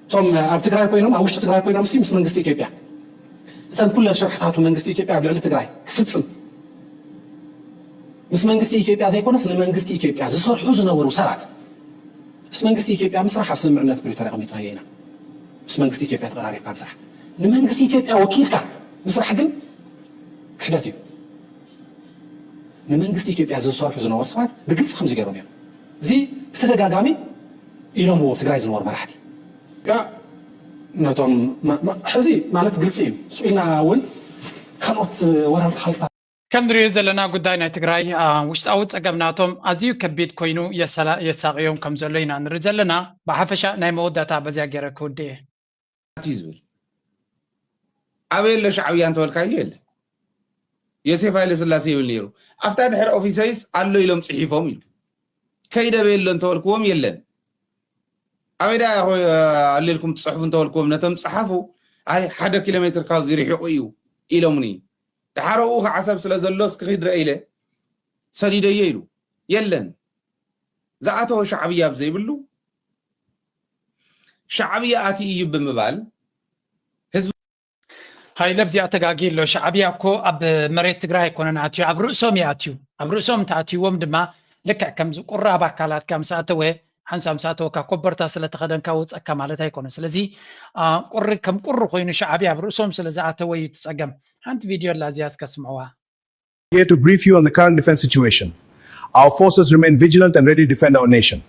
እቶም ኣብ ትግራይ ኮይኖም ኣብ ውሽጢ ትግራይ ኮይኖም ሲ ምስ መንግስቲ ኢትዮጵያ እተን ኩለን ሽርሕታቱ መንግስቲ ኢትዮጵያ ኣብ ልዕሊ ትግራይ ክፍፅም ምስ መንግስቲ ኢትዮጵያ ዘይኮነስ ንመንግስቲ ኢትዮጵያ ዝሰርሑ ዝነበሩ ሰባት ምስ መንግስቲ ኢትዮጵያ ምስራሕ ኣብ ስምምዕነት ፕሪቶርያ ኣቐሚጥናዮ ኢና። ምስ መንግስቲ ኢትዮጵያ ተቐራሪብካ ምስራሕ ንመንግስቲ ኢትዮጵያ ወኪልካ ምስራሕ ግን ክሕደት እዩ። ንመንግስቲ ኢትዮጵያ ዝሰርሑ ዝነበሩ ሰባት ብግልፂ ከምዚ ገይሮም እዮም። እዚ ብተደጋጋሚ ኢሎምዎ ትግራይ ዝነበሩ መራሕቲ ነቶም ሕዚ ማለት ግልፂ እዩ ስኢልና እውን ካልኦት ወራርቲ ሓይልታት ከም ንሪኦ ዘለና ጉዳይ ናይ ትግራይ ውሽጣዊ ፀገም ናቶም ኣዝዩ ከቢድ ኮይኑ የሳቅዮም ከም ዘሎ ኢና ንርኢ ዘለና። ብሓፈሻ ናይ መወዳእታ በዚያ ገይረ ክውድእ እየ። ዝብል ኣበይ ኣሎ ሻዕብያ እንተበልካዮ የለ ዮሴፍ ሃይለ ስላሴ ይብል ነይሩ ኣብታ ድሕሪ ኦፊሰይስ ኣሎ ኢሎም ፅሒፎም ኢሉ ከይደ ኣበይ ኣሎ እንተበልክዎም የለን ኣበይ ዳ ኣለልኩም ትፅሕፉ እንተበልክዎም ነቶም ፀሓፉ ኣይ ሓደ ኪሎ ሜትር ካብዚ ርሒቑ እዩ ኢሎምኒ ደሓር ኣብኡ ከዓ ሰብ ስለ ዘሎ እስኪ ኺድ ርአ ኢለ ሰዲደዮ ኢሉ የለን ዝኣተወ ሻዕብያ ኣብ ዘይብሉ ሻዕብያ ኣትዩ እዩ ብምባል ህዝቢ ሃይለ ኣብዚኣ ተጋጊ ኣሎ። ሻዕብያ እኮ ኣብ መሬት ትግራይ ኣይኮነን ኣትዩ፣ ኣብ ርእሶም እዩ ኣትዩ። ኣብ ርእሶም እንተኣትይዎም ድማ ልክዕ ከምዚ ቁሪ ኣብ ኣካላትካ ምስ ኣተወ፣ ሓንሳብ ምስ ኣተወካ ኮቦርታ ስለ ተኸደንካ ውፀካ ማለት ኣይኮነን። ስለዚ ቁሪ ከም ቁሪ ኮይኑ ሻዕብያ ኣብ ርእሶም ስለ ዝኣተወ እዩ እቲ ፀገም። ሓንቲ ቪድዮ ኣላ እዚኣ እስከ ስምዕዋ። Here to brief you on the current defense situation. Our forces remain vigilant and ready to defend our nation.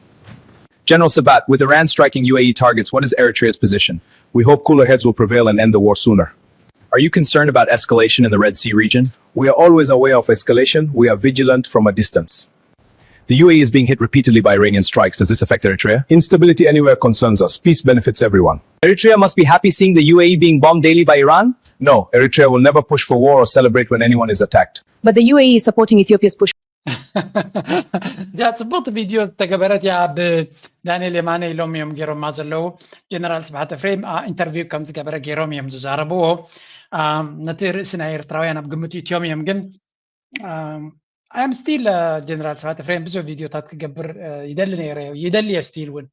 General Sabat, with Iran striking U A E targets, what is Eritrea's position? We hope cooler heads will prevail and end the war sooner. Are you concerned about escalation in the Red Sea region? We are always aware of escalation. We are vigilant from a distance. The U A E is being hit repeatedly by Iranian strikes. Does this affect Eritrea? Instability anywhere concerns us. Peace benefits everyone. Eritrea must be happy seeing the U A E being bombed daily by Iran. No, Eritrea will never push for war or celebrate when anyone is attacked. But the U A E is supporting Ethiopia's push. እዚኣ ፅቡቅቲ ቪድዮ ዝተገበረት እያ። ብዳንኤል የማነ ኢሎም እዮም ገይሮማ ዘለዉ። ጀነራል ስብሓት ኤፍሬም ኢንተርቪው ከም ዝገበረ ገይሮም እዮም ዝዛረብዎ። ነቲ ርእሲ ናይ ኤርትራውያን ኣብ ግምት እትዮም እዮም። ግን ኣም ስቲል ጀነራል ስብሓት ኤፍሬም ብዙሕ ቪድዮታት ክገብር ይደሊ ነይረ፣ ይደሊ እየ ስቲል እውን።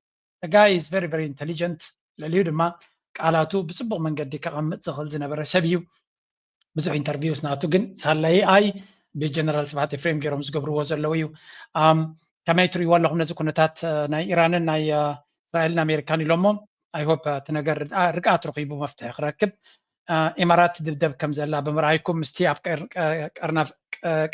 Guy is very very intelligent። ልዕሊኡ ድማ ቃላቱ ብፅቡቅ መንገዲ ከቐምጥ ዝኽእል ዝነበረ ሰብ እዩ። ብዙሕ ኢንተርቪውስ ናቱ ግን ሳላ ኤኣይ ብጀነራል ስብሓት ኤፍሬም ገይሮም ዝገብርዎ ዘለዉ እዩ። ከመይ ትሪእዎ ኣለኹም ነዚ ኩነታት ናይ ኢራንን ናይ እስራኤልን ኣሜሪካን ኢሎሞ? I hope እቲ ነገር ርግኣት ረኺቡ መፍትሒ ክረክብ። ኢማራት ትድብደብ ከም ዘላ ብምርኣይኩም ምስቲ ኣብ ቀርናፍ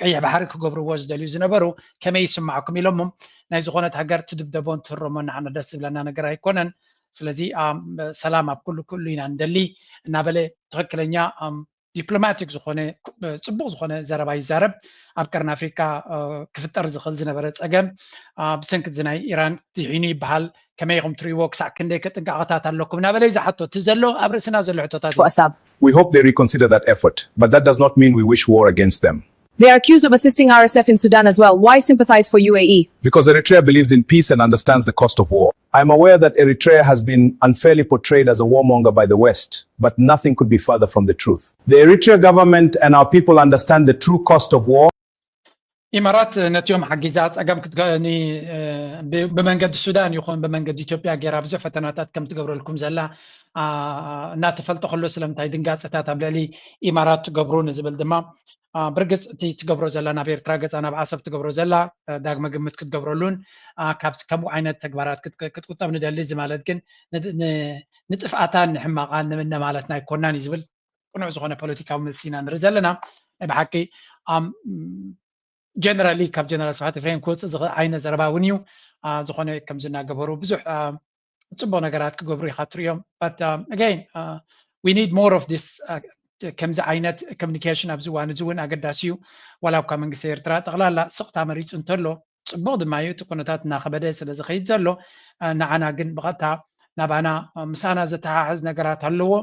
ቀይሕ ባሕሪ ክገብርዎ ዝደልዩ ዝነበሩ ከመይ ይስማዕኩም ኢሎሞም። ናይ ዝኾነት ሃገር ትድብደቦን ትህረሞን ንዓና ደስ ዝብለና ነገር ኣይኮነን። ስለዚ ሰላም ኣብ ኩሉ ክህሉ ኢና ንደሊ እናበለ ትኽክለኛ ዲፕሎማቲክ ዝኾነ ፅቡቅ ዝኾነ ዘረባ ይዛረብ። ኣብ ቀርኒ ኣፍሪካ ክፍጠር ዝኽእል ዝነበረ ፀገም ብሰንኪ እዚ ናይ ኢራን ድሒኑ ይበሃል። ከመይ ኢኹም ትሪእዎ? ክሳዕ ክንደይ ከጥንቃቐታት ኣለኩም እናበለ እዩ ዝሓቶ። እቲ ዘሎ ኣብ ርእስና ዘሎ ሕቶታት እዩ። Asab. We hope they reconsider that effort, but that does not mean we wish war against them. They are accused of assisting R S F in Sudan as well. Why sympathize for U A E? Because Eritrea believes in peace and understands the cost of war. I'm aware that Eritrea has been unfairly portrayed as a warmonger by the West, but nothing could be further from the truth. The Eritrea government and our people understand the true cost of war. ኢማራት ነቲኦም ሓጊዛ ፀገም ብመንገዲ ሱዳን ይኹን ብመንገዲ ኢትዮጵያ ገይራ ብዙሕ ፈተናታት ከም ትገብረልኩም ዘላ እናተፈልጠ ከሎ ስለምንታይ ድንጋፅታት ኣብ ልዕሊ ኢማራት ትገብሩ ንዝብል ድማ ብርግፅ እቲ ትገብሮ ዘላ ናብ ኤርትራ ገፃ ናብ ዓሰብ ትገብሮ ዘላ ዳግመ ግምት ክትገብረሉን ካብ ከምኡ ዓይነት ተግባራት ክትቁጠብ ንደሊ። እዚ ማለት ግን ንጥፍኣታን ንሕማቓን ንምነ ማለትና ኣይኮናን እዩ ዝብል ቅኑዕ ዝኾነ ፖለቲካዊ መልሲ ኢና ንርኢ ዘለና። ናይ ብሓቂ ጀነራሊ ካብ ጀነራል ስብሓት ኤፍሬም ክወፅእ ዝኽእል ዓይነት ዘረባ እውን እዩ። ዝኾነ ከምዚ እናገበሩ ብዙሕ ፅቡቅ ነገራት ክገብሩ ኢኻ ትሪኦም። But again, we need more of this. ከምዚ ዓይነት ኮሚኒኬሽን ኣብዚ እዋን እዚ እውን ኣገዳሲ እዩ። ዋላ እኳ መንግስቲ ኤርትራ ጠቕላላ ስቕታ መሪፁ እንተሎ ፅቡቅ ድማ እዩ። እቲ ኩነታት እናኸበደ ስለ ዝኸይድ ዘሎ ንዓና ግን ብቐጥታ ናባና ምሳና ዘተሓሕዝ ነገራት ኣለዎ።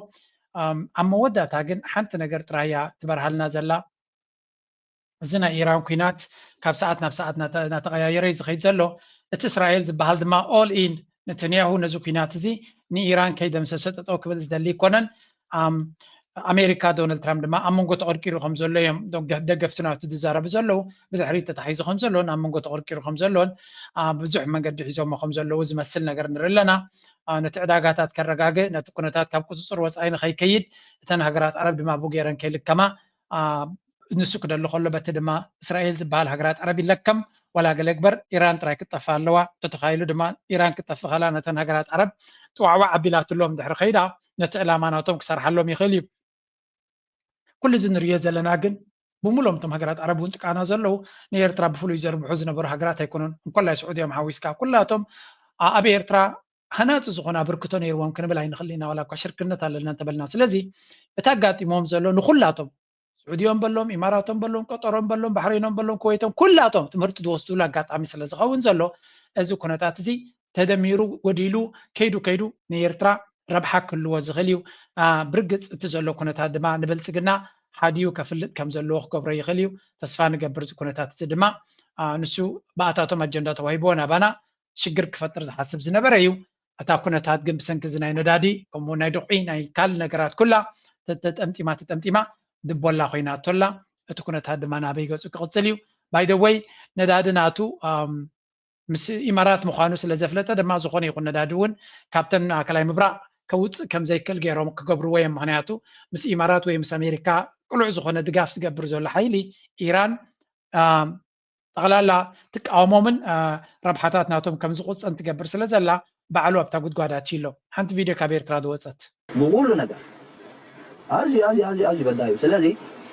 ኣብ መወዳእታ ግን ሓንቲ ነገር ጥራይ እያ ትበርሃልና ዘላ። እዚ ናይ ኢራን ኩናት ካብ ሰዓት ናብ ሰዓት እናተቐያየረ እዩ ዝኸይድ ዘሎ። እቲ እስራኤል ዝበሃል ድማ all in ነተንያሁ ነዚ ኩናት እዚ ንኢራን ከይደምሰሰ ጠጠው ክብል ዝደሊ ኣይኮነን። ኣሜሪካ ዶናልድ ትራምፕ ድማ ኣብ መንጎ ተቐርቂሩ ከም ዘሎ እዮም ደገፍቲ ናቱ ዝዛረቡ ዘለዉ። ብድሕሪት ተታሒዙ ከም ዘሎን ኣብ መንጎ ተቐርቂሩ ከም ዘሎን ብዙሕ መንገዲ ሒዞሞ ከም ዘለዉ ዝመስል ነገር ንርኢ ኣለና። ነቲ ዕዳጋታት ከረጋግእ፣ ነቲ ኩነታት ካብ ቁፅፅር ወፃኢ ንኸይከይድ፣ እተን ሃገራት ዓረብ ድማ ብኡ ገይረን ከይልከማ ንሱ ክደሊ ከሎ በቲ ድማ እስራኤል ዝበሃል ሃገራት ዓረብ ይለከም። ዋላ ገለ ግበር ኢራን ጥራይ ክትጠፍእ ኣለዋ። ተተኻኢሉ ድማ ኢራን ክትጠፍእ ከላ ነተን ሃገራት ዓረብ ጥዋዕዋዕ ኣቢላትሎም ድሕሪ ከይዳ ነቲ ዕላማ ናቶም ክሰርሓሎም ይኽእል እዩ። ኩሉ እዚ ንርእዮ ዘለና ግን ብምሎም እቶም ሃገራት ዓረብ እውን ጥቃና ዘለዉ ንኤርትራ ብፍሉይ ዘርብሑ ዝነበሩ ሃገራት ኣይኮኑን። እንኮላይ ስዑድዮም ሓዊስካ ኩላቶም ኣብ ኤርትራ ሃናፂ ዝኾነ ኣበርክቶ ነይርዎም ክንብል ኣይንኽእል ኢና። ዋላ እኳ ሽርክነት ኣለና እንተበልና። ስለዚ እቲ ኣጋጢሞም ዘሎ ንኩላቶም ስዑድዮም በሎም፣ ኢማራቶም በሎም፣ ቀጠሮም በሎም፣ ባሕሬኖም በሎም፣ ኩወይቶም ኩላቶም ትምህርቲ ዝወስድሉ ኣጋጣሚ ስለ ዝኸውን ዘሎ እዚ ኩነታት እዚ ተደሚሩ ጎዲሉ ከይዱ ከይዱ ንኤርትራ ረብሓ ክህልዎ ዝኽእል እዩ። ብርግፅ እቲ ዘሎ ኩነታት ድማ ንብልፅግና ሓዲኡ ከፍልጥ ከም ዘለዎ ክገብሮ ይኽእል እዩ። ተስፋ ንገብር እዚ ኩነታት እዚ ድማ ንሱ ብኣታቶም ኣጀንዳ ተዋሂብዎ ናባና ሽግር ክፈጥር ዝሓስብ ዝነበረ እዩ። እታ ኩነታት ግን ብሰንኪ እዚ ናይ ነዳዲ ከምኡ ናይ ድቑዒ ናይ ካልእ ነገራት ኩላ ተጠምጢማ ተጠምጢማ ድቦላ ኮይና ኣቶላ። እቲ ኩነታት ድማ ናበይ ገፁ ክቕፅል እዩ? By the way ነዳዲ ናቱ ምስ ኢማራት ምዃኑ ስለ ዘፍለጠ ድማ ዝኾነ ይኹን ነዳዲ እውን ካብተን ማእከላይ ምብራቕ ከውፅእ ከም ዘይክእል ገይሮም ክገብርዎ እዮም። ምክንያቱ ምስ ኢማራት ወይ ምስ ኣሜሪካ ቅሉዕ ዝኾነ ድጋፍ ዝገብር ዘሎ ሓይሊ ኢራን፣ አ፣ ጠቕላላ ትቃወሞምን፣ አ፣ ረብሓታት ናቶም ከም ዝቑፀን ትገብር ስለ ዘላ ባዕሉ ኣብታ ጉድጓድ ኣትዩ ኣሎ። ሓንቲ ቪድዮ ካብ ኤርትራ ዝወፀት። ብኩሉ ነገር ኣዝዩ ኣዝዩ ኣዝዩ ኣዝዩ በዳዩ። ስለዚ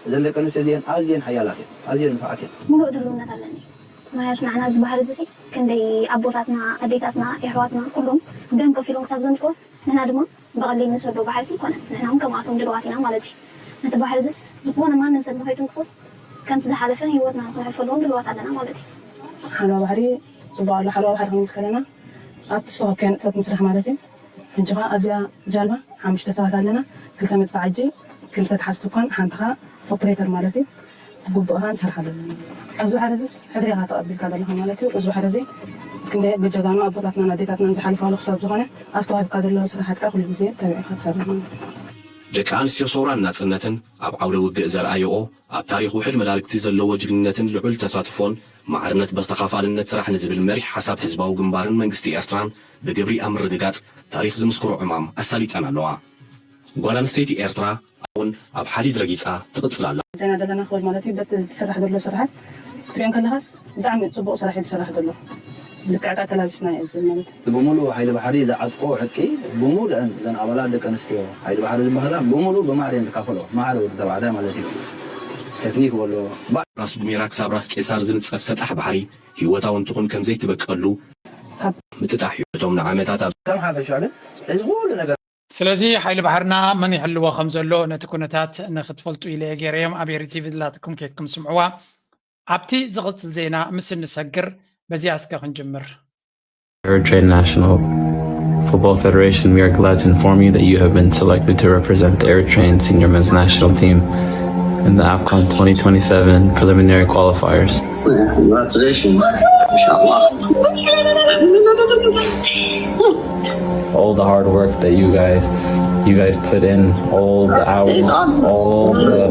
እዘን ደቂ ኣንስትዮ እዚአን ኣዝየን ሓያላት እየን፣ ኣዝየን ንፉዓት እየን። ሙሉእ ድልውነት ኣለኒ። ምክንያቱ ንዓና እዚ ባህሪ እዚ ክንደይ ኣቦታትና፣ ኣዴታትና፣ የሕዋትና ኩሎም ደም ከፊሎም ክሳብ ዘምፅዎስ ንሕና ድማ ብቐሊል ንሰዶ ባሕሪ ኣይኮነን። ንሕና እውን ከምኣቶም ድልዋት ኢና ማለት እዩ። ነቲ ባሕሪ እዚስ ዝኾነ ማንም ሰብ ንኸይትንክፎስ ከምቲ ዝሓለፈ ህይወትና ንክነሕልፈሉ እውን ድልዋት ኣለና ማለት እዩ። ሓለዋ ባሕሪ ፅቡቅ ኣሎ። ሓለዋ ባሕሪ ክንብል ከለና ኣብቲ ሶሆብ ከየንጥፈት ምስራሕ ማለት እዩ። ሕጂ ከዓ ኣብዚኣ ጃልባ ሓሙሽተ ሰባት ኣለና። ክልተ መድፍዓጂ፣ ክልተ ተሓዝቲ እኳን ሓንቲ ከዓ ኦፕሬተር ማለት እዩ። ግቡእ ከዓ ንሰርሓሉ ኣለና። ኣብዚ ባሕሪ እዚስ ሕድሪ ኢኻ ተቐቢልካ ዘለኻ ማለት እዩ። እዚ ባሕሪ እዚ ክንደይ ጀጋኑ ኣቦታትናን ኣዴታትናን ዝሓልፋሉ ክሳብ ዝኾነ ኣብቲ ተዋሂብካ ዘሎ ስራሓት ከዓ ኩሉ ግዜ ተቢዕካ ትሰርሕ ማለት እዩ። ደቂ ኣንስትዮ ሰውራን ናጽነትን ኣብ ዓውደ ውግእ ዘርኣየኦ ኣብ ታሪኽ ውሕድ መዳርግቲ ዘለዎ ጅግንነትን ልዑል ተሳትፎን ማዕርነት ብተኻፋልነት ስራሕ ንዝብል መሪሕ ሓሳብ ህዝባዊ ግንባርን መንግስቲ ኤርትራን ብግብሪ ኣብ ምርግጋጽ ታሪኽ ዝምስክሮ ዕማም ኣሳሊጠን ኣለዋ። ጓል ኣንስተይቲ ኤርትራ እውን ኣብ ሓዲድ ረጊጻ ትቕጽል ኣላ። ዜና ዘለና ክብል ማለት እዩ። በቲ ትስራሕ ዘሎ ስራሓት ክትሪኦ እንከለኻስ ብጣዕሚ ጽቡቕ ስራሕ እዩ ዝስራሕ ዘሎ። ልክዕካ ተላቢስና እየ ዝብል ማለት እዩ። ብሙሉእ ሓይሊ ባሕሪ ዝዓጥቆ ዕጥቂ ብሙሉአን እዘን ኣባላት ደቂ ኣንስትዮ ሓይሊ ባሕሪ ዝበሃላ ብሙሉእ ብማዕረ እየን ዝካፈልኦ። ማዕረ ወዲ ተባዕታይ ማለት እዩ። ቴክኒክ በሎ። ባ- ራስ ዱሜራ ክሳብ ራስ ቄሳር ዝንጸፍ ሰጣሕ ባሕሪ ህይወታዊ እንትኹን ከም ዘይትበቀሉ ካብ ምጥጣሕ እዩ። እቶም ንዓመታት ኣብ ከም ሓፈሻ ግን እዚ ኩሉ ነገር ስለዚ ሓይሊ ባሕርና መን ይሕልዎ ከም ዘሎ ነቲ ኩነታት ንክትፈልጡ ኢለ እየ ገይረዮም። ኣብ ኤሪ ቲቪ ዝላትኩም ኬድኩም ስምዕዋ። ኣብቲ ዝቕጽል ዜና ምስ እንሰግር በዚኣ እስከ ክንጅምር። Eritrean National Football Federation, we are glad to inform you that you have been selected to represent the Eritrean senior men's national team in the AFCON twenty twenty-seven preliminary qualifiers. Congratulations. Mashallah. All the hard work that you guys you guys put in, all the hours, all the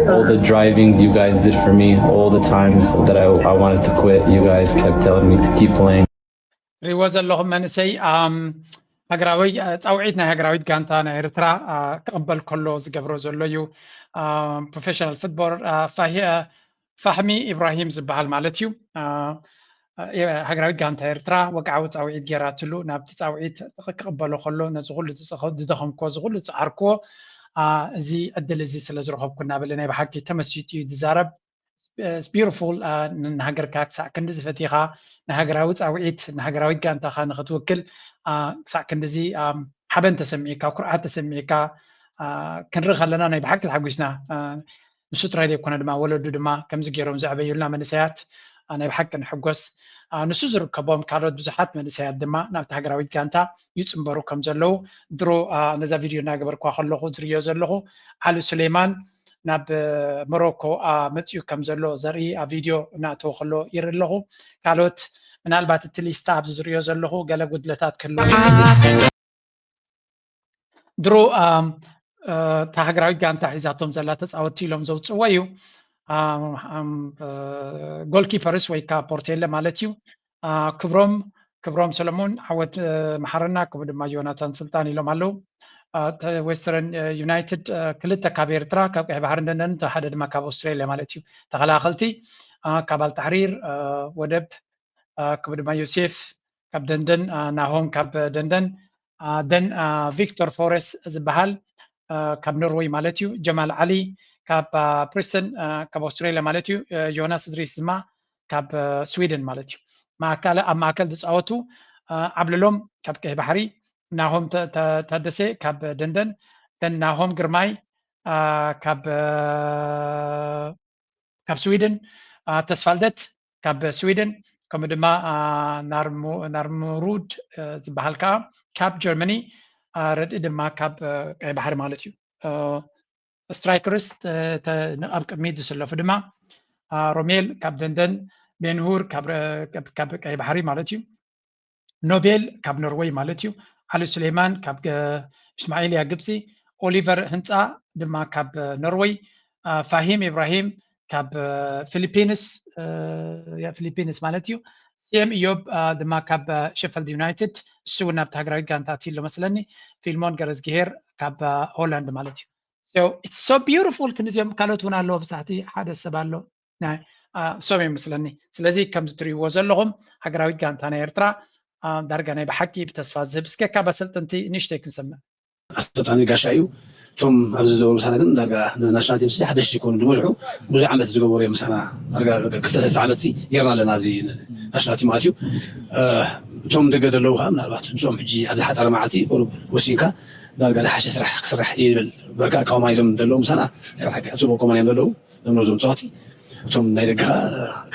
all the driving you guys did for me, all the times that I, I wanted to quit, you guys kept telling me to keep playing. ሪዎ ዘለኹም መንእሰይ ኣም፣ ሃገራዊ እ፣ ፃውዒት ናይ ሃገራዊት ጋንታ ናይ ኤርትራ እ፣ ክቕበል ከሎ ዝገብሮ ዘሎ እዩ። ፕሮፌሽናል ፉትቦል ፋሂ እ፣ ፋሕሚ ኢብራሂም ዝበሃል ማለት እዩ። እ፣ እ፣ ሃገራዊት ጋንታ ኤርትራ ወግዓዊ ፃውዒት ገይራትሉ ናብቲ ፃውዒት ክቕበሎ ከሎ ነዚ ኩሉ ዝፀኸ- ዝደኸምክዎ እዚ ኩሉ ዝፀዓርክዎ እ፣ እዚ ዕድል እዚ ስለ ዝረኸብኩ እናበለ ናይ ብሓቂ ተመሲጡ እዩ ዝዛረብ። It's beautiful ንሃገርካ ክሳዕ ክንዲ ዝፈትኻ ንሃገራዊ ፃውዒት ንሃገራዊት ጋንታኻ ንክትውክል ክሳዕ ክንድዚ ሓበን ተሰሚዕካ ኩርዓት ተሰሚዕካ ክንርኢ ከለና ናይ ብሓቂ ተሓጒስና። ንሱ ጥራይ ዘይኮነ ድማ ወለዱ ድማ ከምዚ ገይሮም ዘዕበዩልና መንእሰያት ናይ ብሓቂ ንሕጎስ። ንሱ ዝርከቦም ካልኦት ብዙሓት መንእሰያት ድማ ናብቲ ሃገራዊት ጋንታ ይፅንበሩ ከም ዘለዉ ድሮ ነዛ ቪድዮ እናገበርኳ ከለኹ ዝርእዮ ዘለኹ ዓሊ ሱሌማን ናብ ሞሮኮ መፅኡ ከም ዘሎ ዘርኢ ኣብ ቪድዮ እናእተወ ከሎ ይርኢ ኣለኹ። ካልኦት ምናልባት እቲ ሊስታ ኣብዚ ዝርእዮ ዘለኹ ገለ ጉድለታት ክህልዎ ይኽእል። ድሮ እታ ሃገራዊት ጋንታ ሒዛቶም ዘላ ተፃወትቲ ኢሎም ዘውፅዎ እዩ። ጎልኪፐርስ ወይ ከዓ ፖርቴለ ማለት እዩ። ክብሮም ክብሮም ሰለሙን፣ ዓወት መሓረና፣ ከምኡ ድማ ዮናታን ስልጣን ኢሎም ኣለዉ። ዌስተርን ዩናይትድ ክልተ ካብ ኤርትራ ካብ ቀይ ባሕሪ እንደነን ሓደ ድማ ካብ ኣውስትራልያ ማለት እዩ። ተኸላኸልቲ ካብ ኣልታሕሪር ወደብ ከምኡ ድማ ዮሴፍ ካብ ደንደን፣ ናሆም ካብ ደንደን፣ ደን ቪክቶር ፎረስ ዝበሃል ካብ ኖርወይ ማለት እዩ። ጀማል ዓሊ ካብ ፕሪስተን ካብ ኣውስትራልያ ማለት እዩ። ዮናስ እድሪስ ድማ ካብ ስዊድን ማለት እዩ። ማእከል ኣብ ማእከል ዝፃወቱ ዓብልሎም ካብ ቀይ ባሕሪ፣ ናሆም ታደሰ ካብ ደንደን፣ ደን ናሆም ግርማይ ካብ ካብ ስዊድን፣ ተስፋልደት ካብ ስዊድን፣ ከምኡ ድማ ናርሙሩድ ዝበሃል ከዓ ካብ ጀርመኒ፣ ረድኢ ድማ ካብ ቀይ ባሕሪ ማለት እዩ። ስትራይከርስ ኣብ ቅድሚት ዝስለፉ ድማ ሮሜል ካብ ደንደን፣ ቤንሁር ካብ ቀይ ባሕሪ ማለት እዩ፣ ኖቤል ካብ ኖርወይ ማለት እዩ፣ ዓሊ ሱሌማን ካብ እስማኤልያ ግብፂ፣ ኦሊቨር ህንፃ ድማ ካብ ኖርወይ፣ ፋሂም ኢብራሂም ካብ ፊሊፒንስ ፊሊፒንስ ማለት እዩ። ሴም እዮብ ድማ ካብ ሸፈልድ ዩናይትድ፣ እሱ እውን ናብቲ ሃገራዊት ጋንታ ኣትዩ ኣሎ መስለኒ። ፊልሞን ገረዝግሄር ካብ ሆላንድ ማለት እዩ። So it's so beautiful። ክንዚኦም ካልኦት እውን ኣለዎ፣ ብዛሕቲ ሓደ ሰብ ኣሎ። እሶም ይመስለኒ። ስለዚ ከምዚ ትርእይዎ ዘለኹም ሃገራዊት ጋንታ ናይ ኤርትራ ዳርጋ ናይ ብሓቂ ብተስፋ ዝህብ። እስከ ካብ ኣሰልጠንቲ ንእሽተይ ክንሰምዕ። ኣሰልጣኒ ጋሻ እዩ። እቶም ኣብዚ ዝነበሩ ምሳና ግን ዳርጋ ነዚ ናሽናል ቲም ሲ ሓደሽቲ ይኮኑ፣ ዝበዝሑ ብዙሕ ዓመት ዝገበሩ እዮም ምሳና። ዳርጋ ክልተ ሰለስተ ዓመት ሲ ጌርና ኣለና ኣብዚ ናሽናል ቲም ኣትዩ። እቶም ደገ ዘለዉ ከዓ ምናልባት ምስኦም ሕጂ ኣብዚ ሓፃር መዓልቲ ቁሩብ ወሲንካ ዳርጋ ዝሓሸ ስራሕ ክስራሕ እየ ይብል። በርካ ኣቃውማ እዮም ዘለዉ ምሳና። ናይ ብሓቂ ኣብ ፅቡቅ ኣቃውማ እዮም ዘለዉ። እዞም ዞም ጸዋቲ እቶም ናይ ደገ ከዓ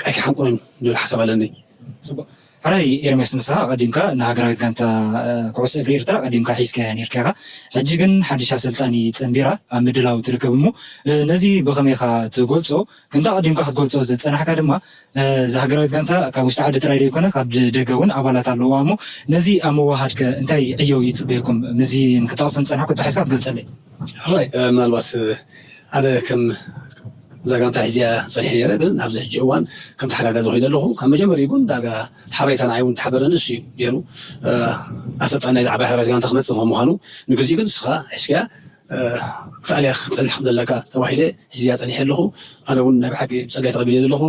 ኣይክሓንቁን እዮም ዝብል ሓሳብ ኣለኒ። ጽቡቅ። ሕራይ ኤርሚያስ፣ ንስኻ ቀዲምካ ንሃገራዊት ጋንታ ኩዕሶ እግሪ ኤርትራ ቀዲምካ ሒዝካያ ነርካ ኢኻ። ሕጂ ግን ሓድሽ ኣሰልጣኒ ጸንቢራ ኣብ ምድላው ትርከብ እሞ፣ ነዚ ብኸመይ ኢኻ ትገልጾ? ከምታ ቀዲምካ ክትገልጾ ዝጸናሕካ ድማ፣ እዛ ሃገራዊት ጋንታ ካብ ውሽጢ ዓዲ ጥራይ ዘይኮነ ካብ ደገ እውን ኣባላት ኣለዋ እሞ፣ ነዚ ኣብ ምውሃድ ከ እንታይ ዕዮ ይጽበየኩም? ምስዚ ክጠቕስን ጸናሕኩ ተሒዝካ ክትገልጸለይ? ሕራይ፣ ምናልባት ኣነ ከም እዛ ጋንታ ሒዝያ ጸኒሐ ነይረ፣ ግን ኣብዚ ሕጂ እዋን ከም ተሓጋጋዚ ኮይነ ኣለኹ። ካብ መጀመሪኡ ግን ዳርጋ ሓበሬታ ንዓይ እውን ተሓበረኒ እሱ እዩ ነይሩ። ኣሰልጣኒ ናይዚ ዓባይ ሃገራዊት ጋንታ ክመጽእ ከም ምዃኑ፣ ንግዚኡ ግን ንስኻ ሒዝካያ ክሳልያ ክትጸንሕ ከም ዘለካ ተባሂለ ሒዝያ ጸኒሐ ኣለኹ። ኣነ እውን ናይ ብሓቂ ብጸጋይ ተቐቢለ ዘለኹ።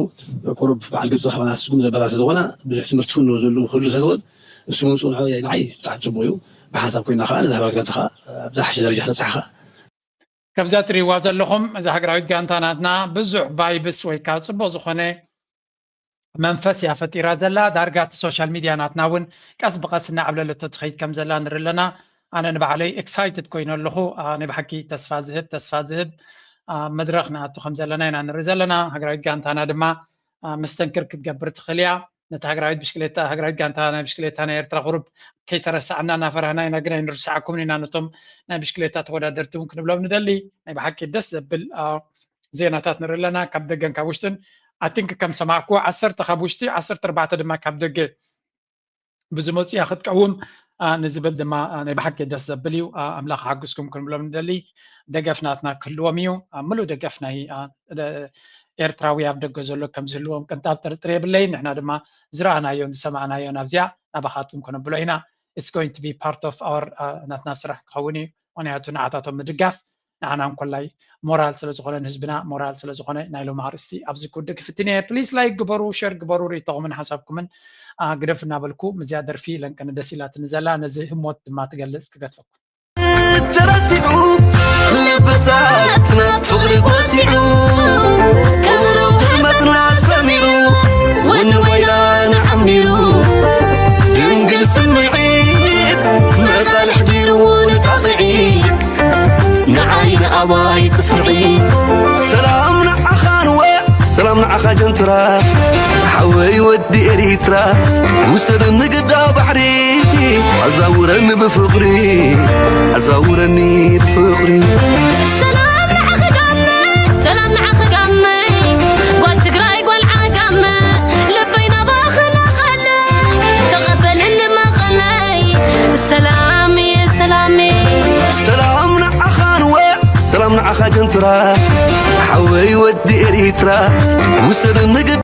ቁሩብ በዓል ግብጺ ካባና ስጉም ዘበላ ስለ ዝኾነ ብዙሕ ትምህርቲ ክህልዎ ዘለዉ ክህሉ ስለ ዝኽእል እሱ ምምፅኡ ንዓይ ብጣዕሚ ፅቡቅ እዩ። ብሓንሳብ ኮይና ከዓ ነዚ ሃገራዊት ጋንታ ከዓ ኣብ ዝሓሸ ደረጃ ክነብፅሓ ከዓ ከምዛ ትሪእዋ ዘለኹም እዛ ሃገራዊት ጋንታ ናትና ብዙሕ ቫይብስ ወይ ከዓ ፅቡቅ ዝኾነ መንፈስ እያ ፈጢራ ዘላ። ዳርጋ እቲ ሶሻል ሚድያ ናትና እውን ቀስ ብቀስ እናዕብለለቶ ትኸይድ ከም ዘላ ንርኢ ኣለና። ኣነ ንባዕለይ ኤክሳይትድ ኮይነ ኣለኹ። ናይ ብሓቂ ተስፋ ዝህብ ተስፋ ዝህብ መድረክ ንኣቱ ከም ዘለና ኢና ንርኢ ዘለና። ሃገራዊት ጋንታና ድማ መስተንክር ክትገብር ትኽእል እያ። ነቲ ሃገራዊት ብሽክሌታ ሃገራዊት ጋንታ ናይ ብሽክሌታ ናይ ኤርትራ ቁሩብ ከይተረሳዕና እናፈራህና ኢና፣ ግን ኣይንርስዓኩምን ኢና ነቶም ናይ ብሽክሌታ ተወዳደርቲ እውን ክንብሎም ንደሊ። ናይ ብሓቂ ደስ ዘብል ዜናታት ንርኢ ኣለና ካብ ደገን ካብ ውሽጥን። ኣቲንክ ከም ሰማዕኩ ዓሰርተ ካብ ውሽጢ ዓሰርተ ኣርባዕተ ድማ ካብ ደገ ብዝመፁ እያ ክትቀውም ንዝብል ድማ ናይ ብሓቂ ደስ ዘብል እዩ። ኣምላኽ ሓግዝኩም ክንብሎም ንደሊ። ደገፍ ናትና ክህልዎም እዩ። ምሉእ ደገፍ ናይ ኤርትራዊ ኣብ ደገ ዘሎ ከም ዝህልዎም ቅንጣብ ጥርጥር የብለይን። ንሕና ድማ ዝረኣናዮን ዝሰማዕናዮን ኣብዚኣ ናባኻትኩም ከነብሎ ኢና። It's going to be part of our ናትና ስራሕ ክኸውን እዩ። ምክንያቱ ንዓታቶም ምድጋፍ ንዓና እንኮላይ ሞራል ስለ ዝኾነ ንህዝብና ሞራል ስለ ዝኾነ ናይ ሎሚ ኣርእስቲ ኣብዚ ክውድእ ክፍትን እየ። ፕሊስ ላይክ ግበሩ፣ ሸር ግበሩ፣ ርእይቶኹምን ሓሳብኩምን ግደፉ እናበልኩ ምስዚኣ ደርፊ ለንቀኒ ደስ ኢላትኒ ዘላ ነዚ ህሞት ድማ ትገልጽ ክገድፈኩም። ተረሲዑ ልብታትና ፍቕሪ ጎሲዑ ቀብሩ ህልመትና ሰሚሩ ወኒ ወይላና ዓሚሩ ድንግል ስምዒት መቓልሕ ዲርዎ ንጣቕዒ ንዓይ ንኣባይ ጽፍዒ ሰላም ንዓኻ ንወ ሰላም ንዓኻ ጀንትራ ሓወይ ወዲ ኤሪትራ ውሰደኒ ግዳ ባሕሪ ኣዛውረኒ ብፍቕሪ ኣዛውረኒ ብፍቕሪ ሰላም ንዓኺ ጋመ ሰላም ንዓኺ ጋመ ጓል ትግራይ ጓል ዓጋመ ልበይ ናባኺ ነቐለ ተቐበልኒ መቐለይ ሰላም እየ ሰላም እየ ሰላም ንዓኻ ንወ ሰላም ንዓኻ ጀንትራ ሓወይ ወዲ ኤሪትራ ውሰደኒ ግዳ